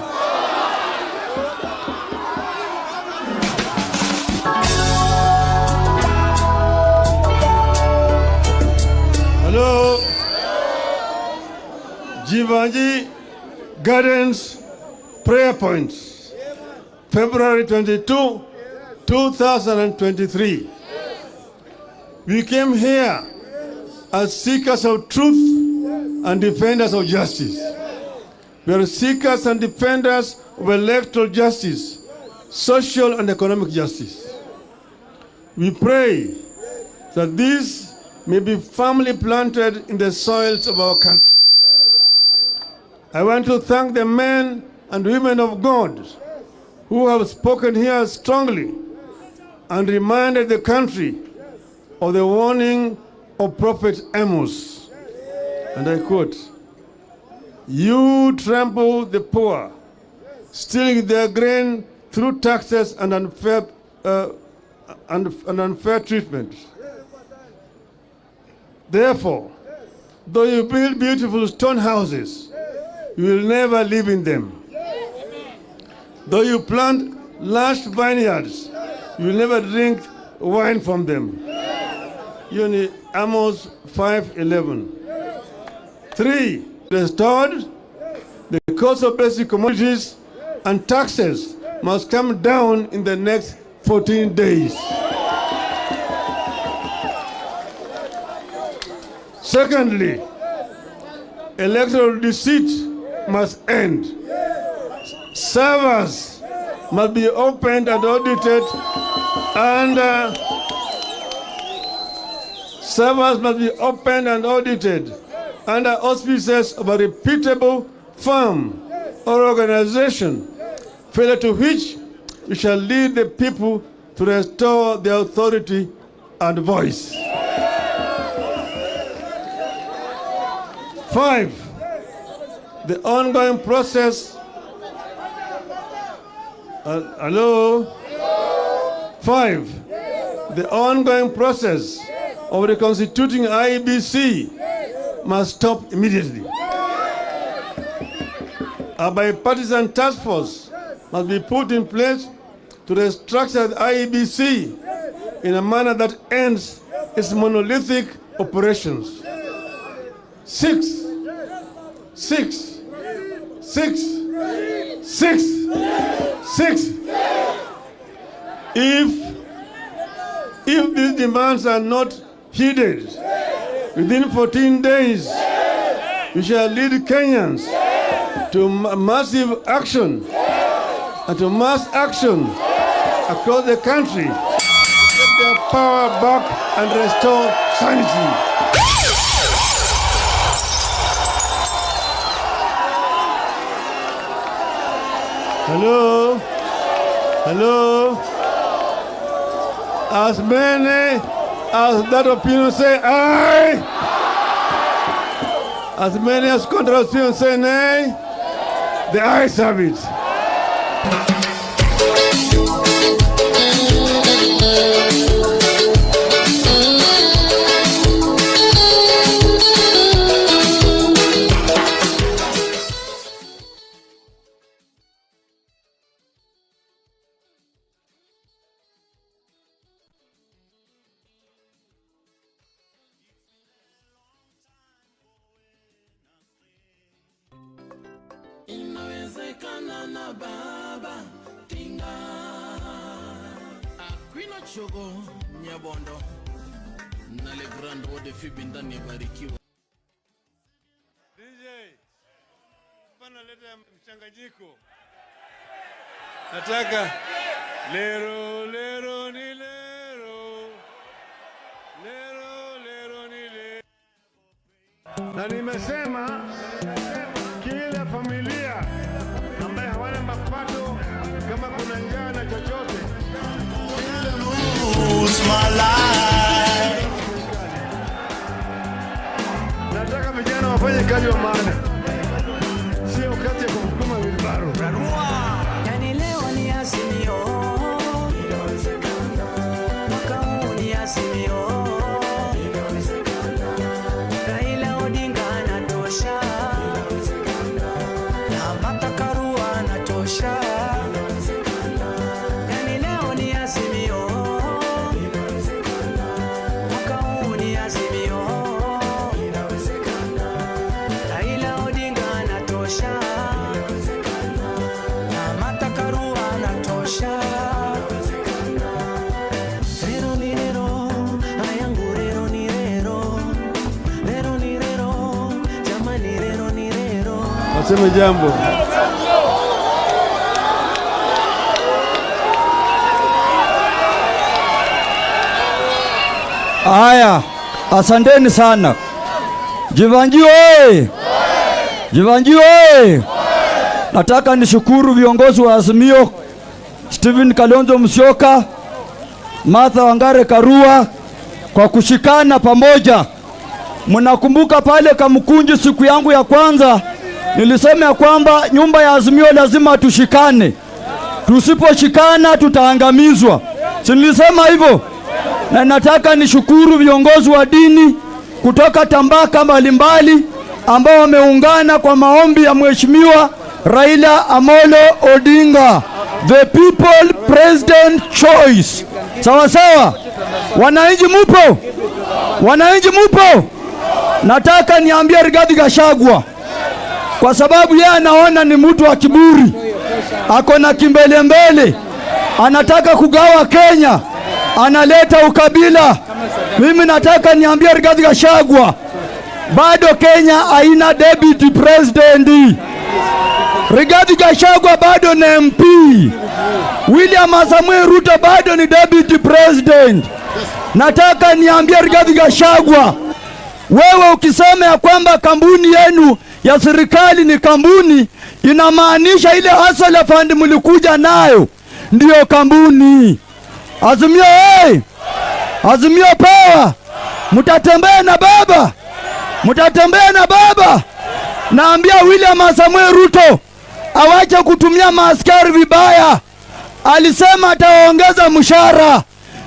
Hello. Jivanji Gardens Prayer Points, February 22, 2023. We came here as seekers of truth and defenders of justice. We are seekers and defenders of electoral justice, social and economic justice. We pray that this may be firmly planted in the soils of our country. I want to thank the men and women of God who have spoken here strongly and reminded the country of the warning of Prophet Amos. And I quote, "You trample the poor, stealing their grain through taxes and unfair, and unfair treatment. Therefore, though you build beautiful stone houses, you will never live in them. Though you plant lush vineyards, you will never drink wine from them." You need Amos 5:11. 3, restored, the cost of basic commodities and taxes must come down in the next 14 days. Secondly, electoral deceit must end. Servers must be opened and audited, and servers must be opened and audited under auspices of a reputable firm or organization, failure to which we shall lead the people to restore their authority and voice. 5, the ongoing process. Hello? 5, the ongoing process of reconstituting IEBC must stop immediately. A bipartisan task force must be put in place to restructure the IEBC in a manner that ends its monolithic operations. 6, 6, 6, 6, 6. If these demands are not heeded within 14 days, we shall lead Kenyans to massive action and to mass action across the country to get their power back and restore sanity. Hello? Hello? As many as that opinion say aye. As many as contrary opinion say nay. The ayes have it. Inawezekana na baba Tinga Aquino Chogo Nyabondo na Le Grand Ode Fibi ndani barikiwa. DJ, pana leta mchanganyiko. Nataka lero lero ni lero. Lero lero ni lero. Na nimesema kila familia ambaye hawana mapato, kama kuna njaa na chochote, nataka vijana wafanye kazi wa maana, sio kazi ya kusukuma wheelbarrow. Yani leo ni Azimio, mwaka huu ni Azimio, Raila Odinga anatosha, Martha Karua anatosha. Yani leo ni Azimio, mwaka huu ni Azimio, Raila Odinga anatosha, Martha Karua anatosha. Rero ni rero, ayangu rero ni rero, rero ni rero, jamani rero ni rero. Waseme jambo. Haya, asanteni sana. Jivanji oye! Jivanji oye! Nataka nishukuru viongozi wa Azimio, Stephen Kalonzo Musyoka, Martha Wangare Karua kwa kushikana pamoja. Mnakumbuka pale Kamukunji siku yangu ya kwanza nilisema ya kwamba nyumba ya Azimio lazima tushikane. Tusiposhikana tutaangamizwa. Si nilisema hivyo? Na nataka nishukuru viongozi wa dini kutoka tambaka mbalimbali ambao wameungana kwa maombi ya Mheshimiwa Raila Amolo Odinga, the people president choice. Sawa sawa. Wananchi mupo? Wananchi mupo? Nataka niambie Rigathi Gachagua, kwa sababu yeye anaona ni mtu wa kiburi, ako na kimbelembele, anataka kugawa Kenya, analeta ukabila. Mimi nataka niambie Rigathi Gachagua, bado Kenya haina deputy president. Rigathi Gachagua bado ni MP. William Samoei Ruto bado ni deputy president. Nataka niambie Rigathi Gachagua, wewe ukisema ya kwamba kampuni yenu ya serikali ni kampuni, inamaanisha ile Hustler Fund mlikuja nayo ndiyo kampuni. Azimio hey! Azimio power! Mtatembea na baba, mtatembea na baba. Naambia William Samoei Ruto awache kutumia maaskari vibaya. Alisema ataongeza mshahara,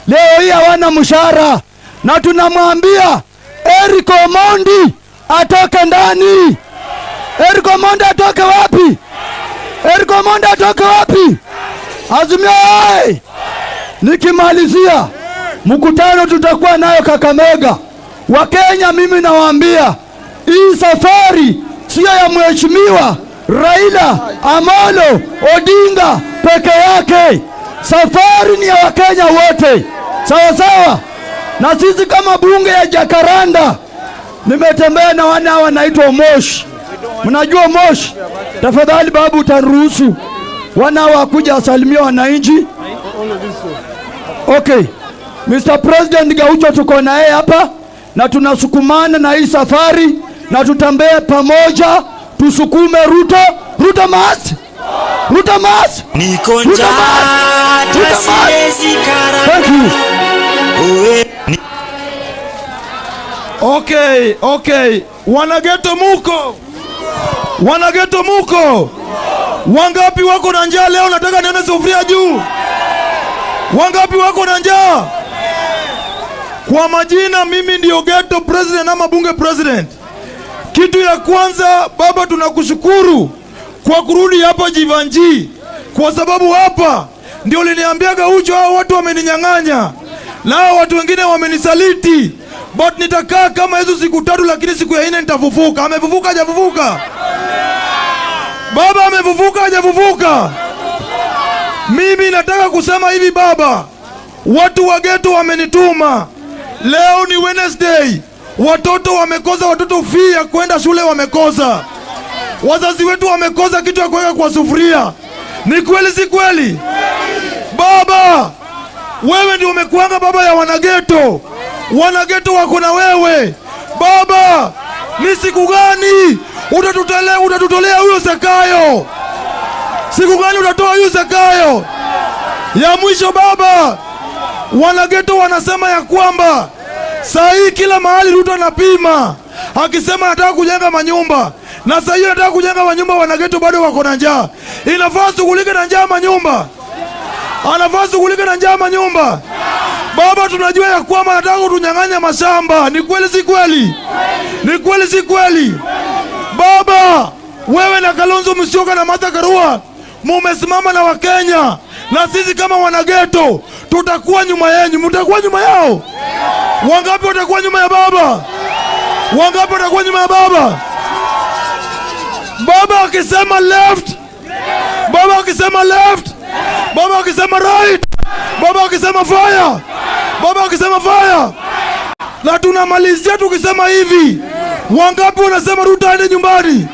leo hii hawana mshahara, na tunamwambia Eric Omondi atoke ndani. Eric Omondi atoke wapi? Eric Omondi atoke wapi? Azimio hey! Nikimalizia mkutano tutakuwa nayo Kakamega. Wakenya, mimi nawaambia hii safari sio ya Mheshimiwa Raila Amolo Odinga peke yake. Safari ni ya Wakenya wote, sawa sawa. Na sisi kama bunge ya Jacaranda, nimetembea na wana wanaitwa Moshi. Mnajua Moshi? Tafadhali babu, utaruhusu wana wakuja asalimia wananchi. Okay, Mr. President Gaucho tuko na yeye hapa na tunasukumana na hii safari na tutembee pamoja, tusukume Ruto. Ruto must! Ruto must! Niko njaa hata siwezi karanga. Thank you. Okay, okay. Wanageto muko? Wanageto muko? Wangapi wako na njaa leo? Nataka nione sufuria juu. Wangapi wako na njaa? Kwa majina mimi ndio ghetto president ama bunge president. Kitu ya kwanza baba, tunakushukuru kwa kurudi hapa Jivanji, kwa sababu hapa ndio uliniambia Gaucho, hao watu wameninyang'anya na hao watu wengine wamenisaliti, but nitakaa kama hizo siku tatu, lakini siku ya nne nitafufuka. Amefufuka hajafufuka? Baba amefufuka hajafufuka? Mimi nataka kusema hivi baba, watu wa ghetto wamenituma. Leo ni Wednesday, watoto wamekosa, watoto fee ya kwenda shule wamekosa, wazazi wetu wamekosa kitu ya kuweka kwa sufuria. Ni kweli si kweli? Baba, wewe ndio umekuanga baba ya wanageto. Wanageto wako na wewe baba. Ni siku gani utatutolea huyo Zakayo? Siku gani utatoa huyo Zakayo? Ya mwisho baba, wanageto wanasema ya kwamba saa hii kila mahali Ruto anapima akisema anataka kujenga manyumba, na saa hii anataka kujenga manyumba, wanageto bado wako na njaa. Inafaa shughulike na njaa manyumba, anafaa shughulike na njaa manyumba. Baba, tunajua ya kwamba anataka kutunyang'anya mashamba. Ni kweli si kweli? Ni kweli si kweli? Baba, wewe na Kalonzo Musyoka na Martha Karua mumesimama na Wakenya, na sisi kama wanageto tutakuwa nyuma yenu. Mtakuwa nyuma yao? Wangapi watakuwa nyuma ya baba? Wangapi watakuwa nyuma ya baba? Baba akisema left, baba akisema left, baba akisema right, baba akisema fire, baba akisema fire. Na tunamalizia tukisema hivi, wangapi wanasema Ruto aende nyumbani?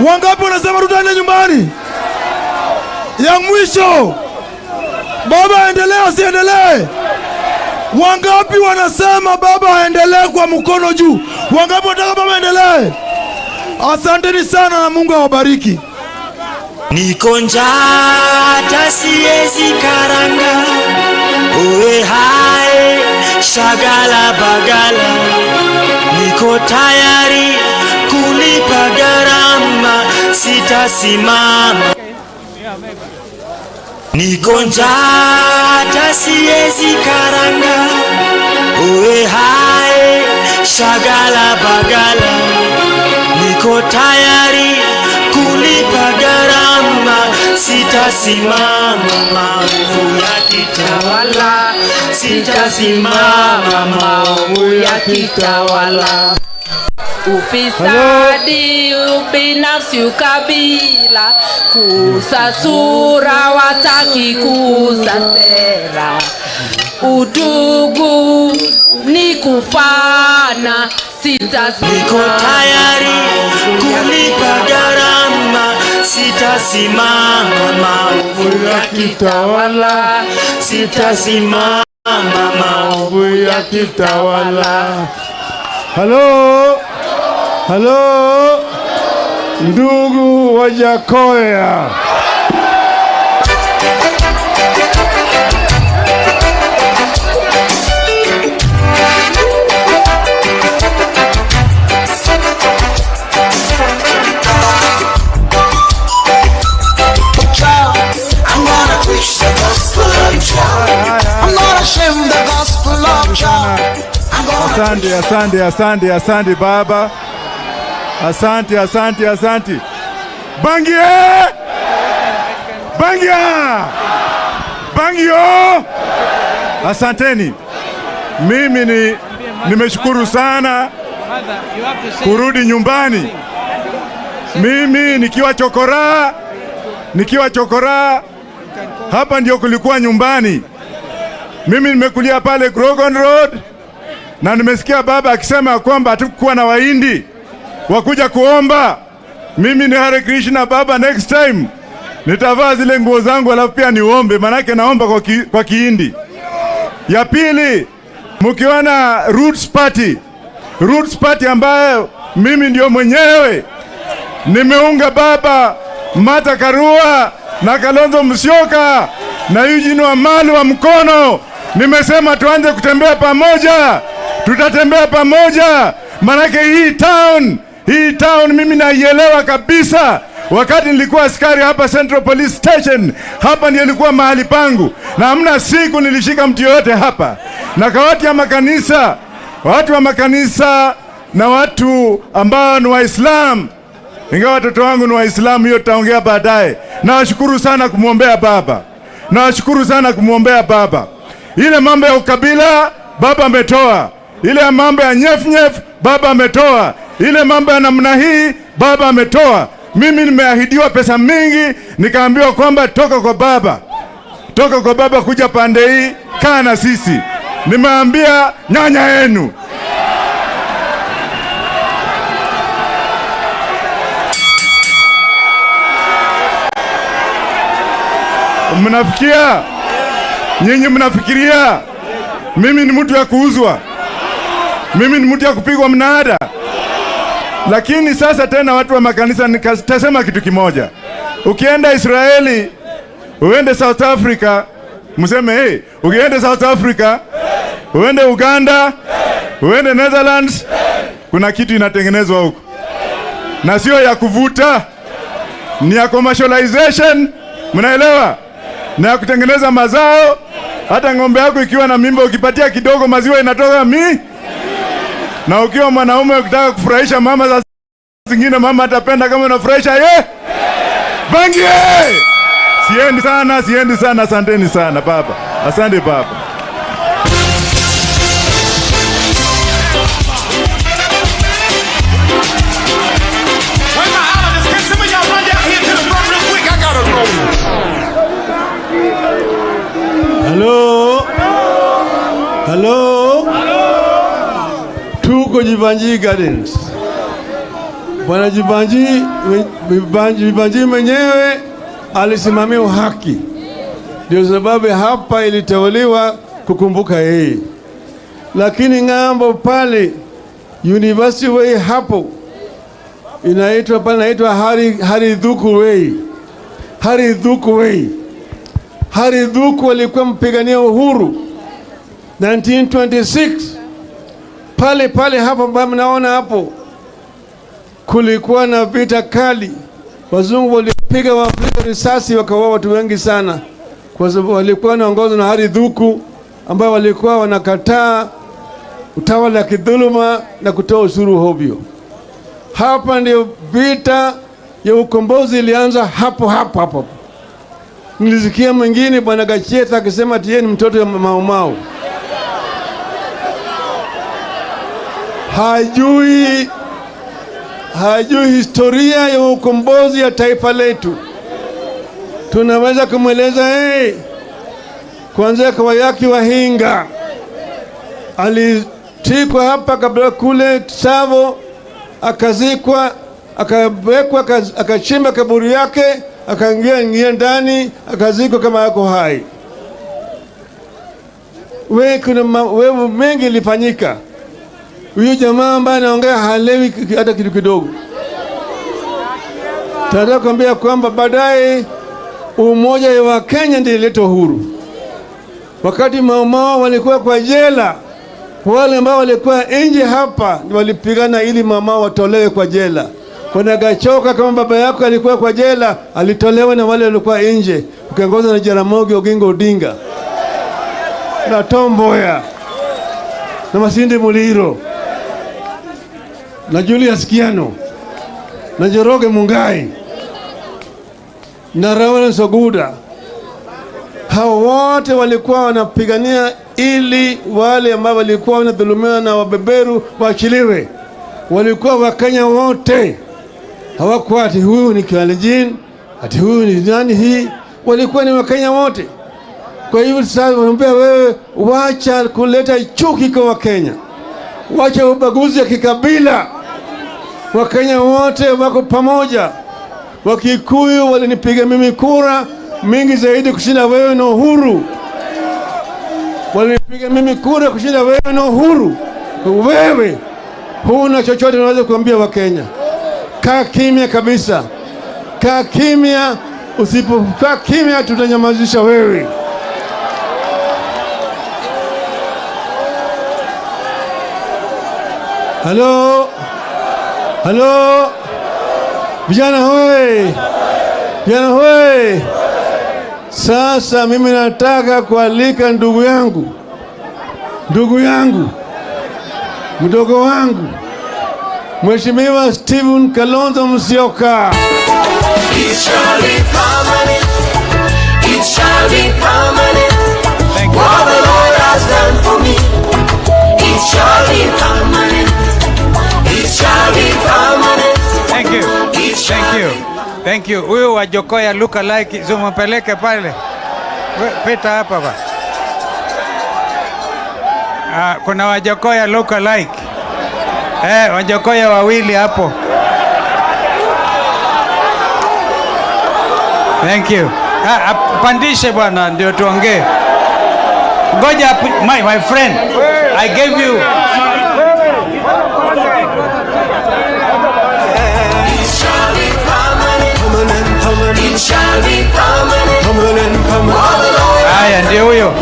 Wangapi wanasema Ruto aende nyumbani? Ya mwisho, baba aendelee asiendelee? Wangapi wanasema baba aendelee kwa mkono juu? Wangapi wanataka baba aendelee? Asanteni sana na Mungu awabariki. Niko njaa hata siwezi karanga. Oe hae shagala bagala. Niko tayari kulipa gharama, sitasimama. Niko njaa hata siwezi karanga. Oe hae shagala bagala. Niko tayari kulipa gharama, sitasimama. Maovu yakitawala, sitasimama. Maovu yakitawala. Ufisadi, ubinafsi, ukabila, kuuza sura, wataki kuuza sera. Udugu ni kufana, Niko tayari kulipa gharama, sitasimama maovu yakitawala, sitasimama maovu yakitawala. Halo, halo, ndugu Wajakoya. I'm gonna preach the gospel of joy. I'm not ashamed the gospel of joy. Asante, asante, asante, asante baba. Asante, asante, asante. Bangie! Bangia! Bangio! Asanteni. Mimi ni nimeshukuru sana kurudi nyumbani. Mimi nikiwa chokoraa, hapa ndio kulikuwa nyumbani. Mimi nimekulia pale Grogan Road, na nimesikia baba akisema kwamba hatukuwa na Wahindi wakuja kuomba. Mimi ni Hare Krishna baba, next time nitavaa zile nguo zangu alafu pia niombe, manake naomba kwa Kihindi. Ya pili, mkiona Roots Party, Roots Party ambayo mimi ndio mwenyewe nimeunga baba Martha Karua na Kalonzo Musyoka na Eugene Wamalwa mkono. Nimesema tuanze kutembea pamoja, tutatembea pamoja, manake hii town mimi naielewa kabisa. Wakati nilikuwa askari hapa Central Police Station, hapa ndio ilikuwa mahali pangu, na hamna siku nilishika mtu yoyote hapa. Na kwa watu wa makanisa, watu wa makanisa na watu ambao ni Waislamu, ingawa watoto wangu ni Waislamu, hiyo tutaongea baadaye. Nawashukuru sana kumwombea baba, nawashukuru sana kumwombea baba. Ile mambo ya ukabila baba ametoa, ile mambo ya nyef nyef baba ametoa, ile mambo ya namna hii baba ametoa. Mimi nimeahidiwa pesa mingi, nikaambiwa kwamba toka kwa baba, toka kwa baba kuja pande hii, kaa na sisi. Nimeambia nyanya yenu. Mnafikia? Nyinyi mnafikiria mimi ni mtu ya kuuzwa? Mimi ni mtu ya kupigwa mnada? Lakini sasa tena watu wa makanisa, nitasema kitu kimoja. Ukienda Israeli, uende South Africa, mseme hey, ukienda South Africa, uende Uganda, uende Netherlands, kuna kitu inatengenezwa huko. Na sio ya kuvuta, ni ya commercialization, mnaelewa? Na ya kutengeneza mazao. Hata ng'ombe yako ikiwa na mimba ukipatia kidogo maziwa inatoka mi. Na ukiwa mwanaume ukitaka kufurahisha mama za zingine, mama atapenda kama unafurahisha ye. Bangie! Siendi sana, siendi sana, asanteni sana baba. Asante baba. Hello? Hello? Tuko Jeevanjee Gardens. Bwana Jeevanjee mwenyewe alisimamia haki. Ndio sababu hapa ilitawaliwa kukumbuka yeye. Lakini ng'ambo pale University Way hapo inaitwa pale inaitwa Harry Thuku Way. Harry Thuku Way. Harry Thuku alikuwa mpigania uhuru 1926. Pale pale hapo mnaona hapo kulikuwa na vita kali. Wazungu walipiga Waafrika risasi wakaua watu wengi sana, kwa sababu walikuwa wanaongozwa na Harry Thuku ambao walikuwa wanakataa utawala wa kidhuluma na kutoa ushuru hovyo. Hapa ndio vita ya ukombozi ilianza hapo hapo hapo. Nilisikia mwingine Bwana Gacheta akisema ati yeye ni mtoto wa Mau Mau. Hajui historia ya ukombozi ya taifa letu. Tunaweza kumweleza yeye kuanzia kwa Waiyaki Wahinga Alishikwa hapa kabla kule Tsavo, akazikwa, akawekwa, akachimba kaburi yake, akaingia ingia ndani, akazikwa kama yako hai. We kuna wewe mengi ilifanyika. Huyu jamaa ambaye anaongea halewi hata kitu kidogo. Tunataka kuambia kwamba baadaye umoja wa Kenya ndiyo ileta uhuru. Wakati Mau Mau walikuwa kwa jela, wale ambao walikuwa nje hapa walipigana ili Mau Mau watolewe kwa jela. Kuna Gachoka kama baba yako alikuwa kwa jela, alitolewa na wale walikuwa nje, ukiongozwa na Jaramogi Oginga Odinga na Tom Mboya na Masinde Muliro na Julius Kiano na Njoroge Mungai na Lawrence Oguda. Hao wote walikuwa wanapigania ili wale ambao walikuwa wanadhulumiwa na wabeberu waachiliwe. Walikuwa Wakenya wote, hawakuwa ati huyu ni Kalenjin, ati huyu ni nani hii. Walikuwa ni Wakenya wote. Kwa hivyo sasa wanaambia wewe, wacha kuleta chuki kwa Wakenya, wacha ubaguzi ya kikabila. Wakenya wote wako pamoja. Wakikuyu walinipiga mimi kura mingi zaidi kushinda wewe na Uhuru. Walinipiga mimi kura kushinda wewe na Uhuru. Wewe huna chochote unaweza kuambia Wakenya. Kaa kimya kabisa. Kaa kimya. Usipokaa kimya tutanyamazisha wewe. Halo. Halo. Vijana hoi. Vijana hoi. Sasa mimi nataka kualika ndugu yangu, mdogo wangu, Mheshimiwa Stephen Kalonzo Musyoka. It shall be permanent. It shall be permanent. What the Lord has done for me. It shall be permanent. It shall be permanent. Thank you. Thank you. Thank you. Huyu wa Jokoya look alike, zumpeleke pale. Pita hapa ba. Kuna wa Jokoya look alike. Wajokoya wawili hapo. Thank you. Pandishe bwana ndio tuongee. Ngoja my friend. I gave you. Haya ndio huyo.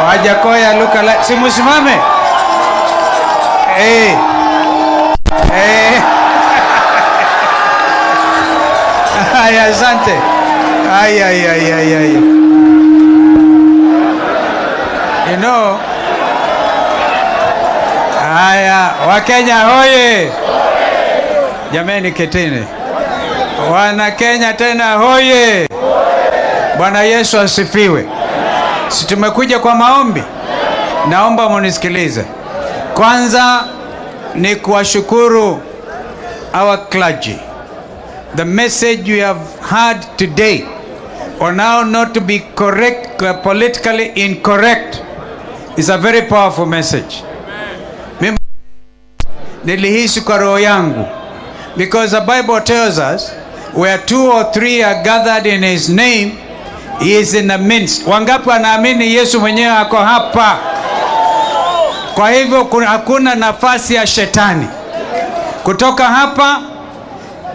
Wajakoya look alike. Si msimame. Haya, asante. Ay, ay, ay, ay, ay. You know, haya, Wakenya hoye. Jameni ketini. Wana Kenya tena hoye. Bwana Yesu asifiwe. Si tumekuja kwa maombi? Naomba munisikilize. Kwanza ni kuwashukuru our clergy. The message you have heard today on how not to be correct, politically incorrect, is a very powerful message. Mimi nilihisi kwa roho yangu, because the Bible tells us where two or three are gathered in his name, he is in the midst. Wangapi wanaamini Yesu mwenyewe ako hapa? Kwa hivyo hakuna nafasi ya shetani kutoka hapa,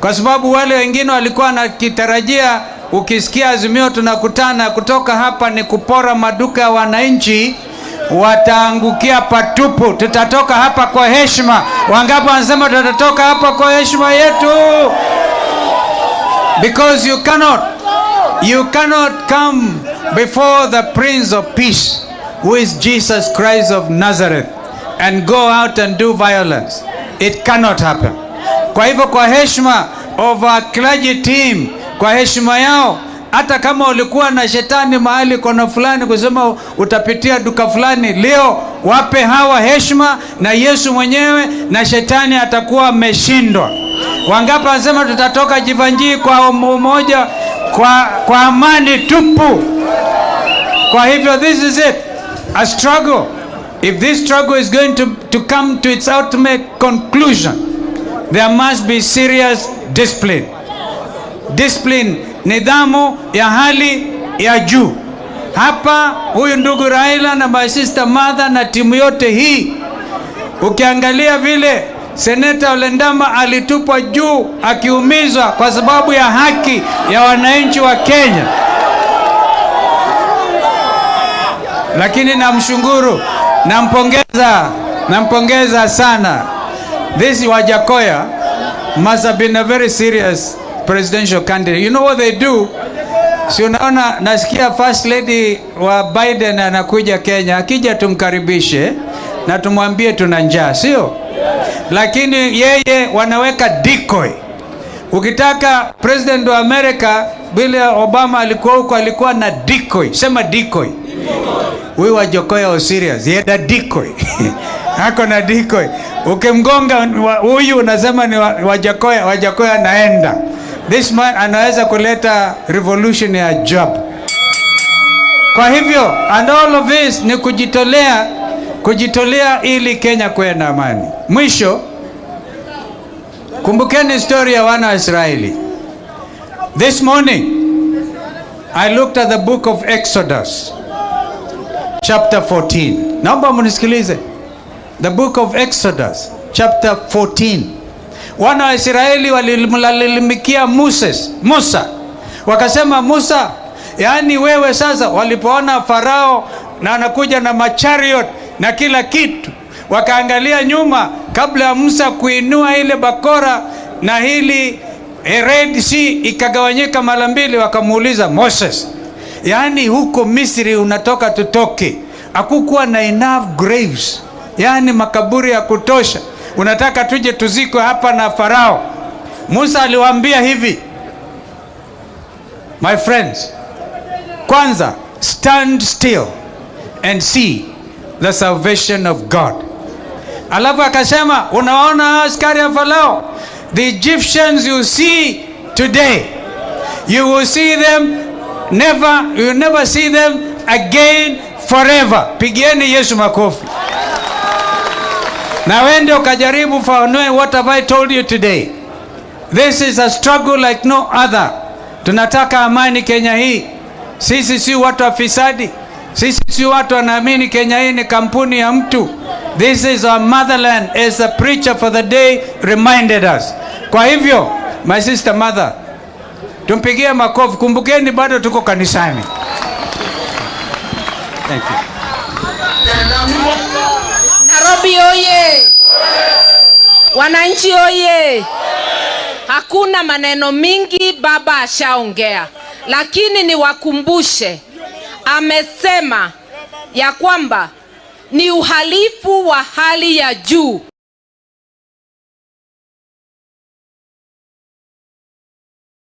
kwa sababu wale wengine walikuwa wanakitarajia ukisikia Azimio tunakutana kutoka hapa ni kupora maduka ya wananchi, wataangukia patupu. Tutatoka hapa kwa heshima. Wangapi wanasema tutatoka hapa kwa heshima yetu? Because you cannot come before the Prince of Peace, who is Jesus Christ of Nazareth, and go out and do violence. It cannot happen. Kwa hivyo kwa heshima of our clergy team, kwa heshima yao, hata kama ulikuwa na shetani mahali kona fulani kusema utapitia duka fulani, leo wape hawa heshima na Yesu mwenyewe, na shetani atakuwa ameshindwa. Wangapi wanasema tutatoka Jivanjii kwa umoja, kwa amani tupu? Kwa hivyo this is it, a struggle. If this struggle is going to come to its ultimate conclusion, there must be serious discipline. Discipline, nidhamu ya hali ya juu. Hapa huyu ndugu Raila na my sister Martha na timu yote hii, ukiangalia vile Seneta Ole Ndama alitupwa juu akiumizwa kwa sababu ya haki ya wananchi wa Kenya. Lakini namshukuru, nampongeza sana. This Wajackoyah must have been a very serious presidential candidate. You know what they do? Si unaona, nasikia First Lady wa Biden anakuja Kenya. Akija tumkaribishe na tumwambie tuna njaa, sio? Lakini yeye wanaweka decoy. Ukitaka president wa America, vile Obama alikuwa huko, alikuwa na decoy. Sema decoy. Huyu Wajackoyah was serious. He had a decoy. Ako na decoy. Ukimgonga huyu unasema ni Wajackoyah, Wajackoyah anaenda. This man anaweza kuleta revolution ya ajabu. Kwa hivyo, and all of this ni kujitolea, kujitolea ili Kenya kuwe na amani. Mwisho, kumbukeni story ya wana wa Israeli. This morning, I looked at the book of Exodus, chapter 14. Naomba mnisikilize. The book of Exodus, chapter 14. Wana wa Israeli walimlalamikia Musa. Wakasema, Musa, yaani wewe sasa, walipoona Farao na anakuja na machariot na kila kitu, wakaangalia nyuma kabla ya Musa kuinua ile bakora na hili Red Sea ikagawanyika mara mbili, wakamuuliza Moses, yaani huko Misri unatoka tutoke, hakukuwa na enough graves, yaani makaburi ya kutosha, unataka tuje tuzikwe hapa na Farao? Musa aliwaambia hivi, my friends, kwanza stand still and see the salvation of God. Alafu akasema, unaona askari ya Farao, the Egyptians you see today, you will see them never, you will never see them again forever. Pigieni Yesu makofi. Na wende ukajaribu fafanue what have I told you today. This is a struggle like no other. Tunataka amani Kenya hii. Sisi si watu wa fisadi. Sisi si watu wanaamini Kenya hii ni kampuni ya mtu. This is our motherland, as the preacher for the day reminded us. Kwa hivyo, my sister mother, tumpigie makofi. Kumbukeni bado tuko kanisani. Thank you. Nairobi oye! Wananchi oye! Hakuna maneno mingi, baba ashaongea. Lakini niwakumbushe, amesema ya kwamba ni uhalifu wa hali ya juu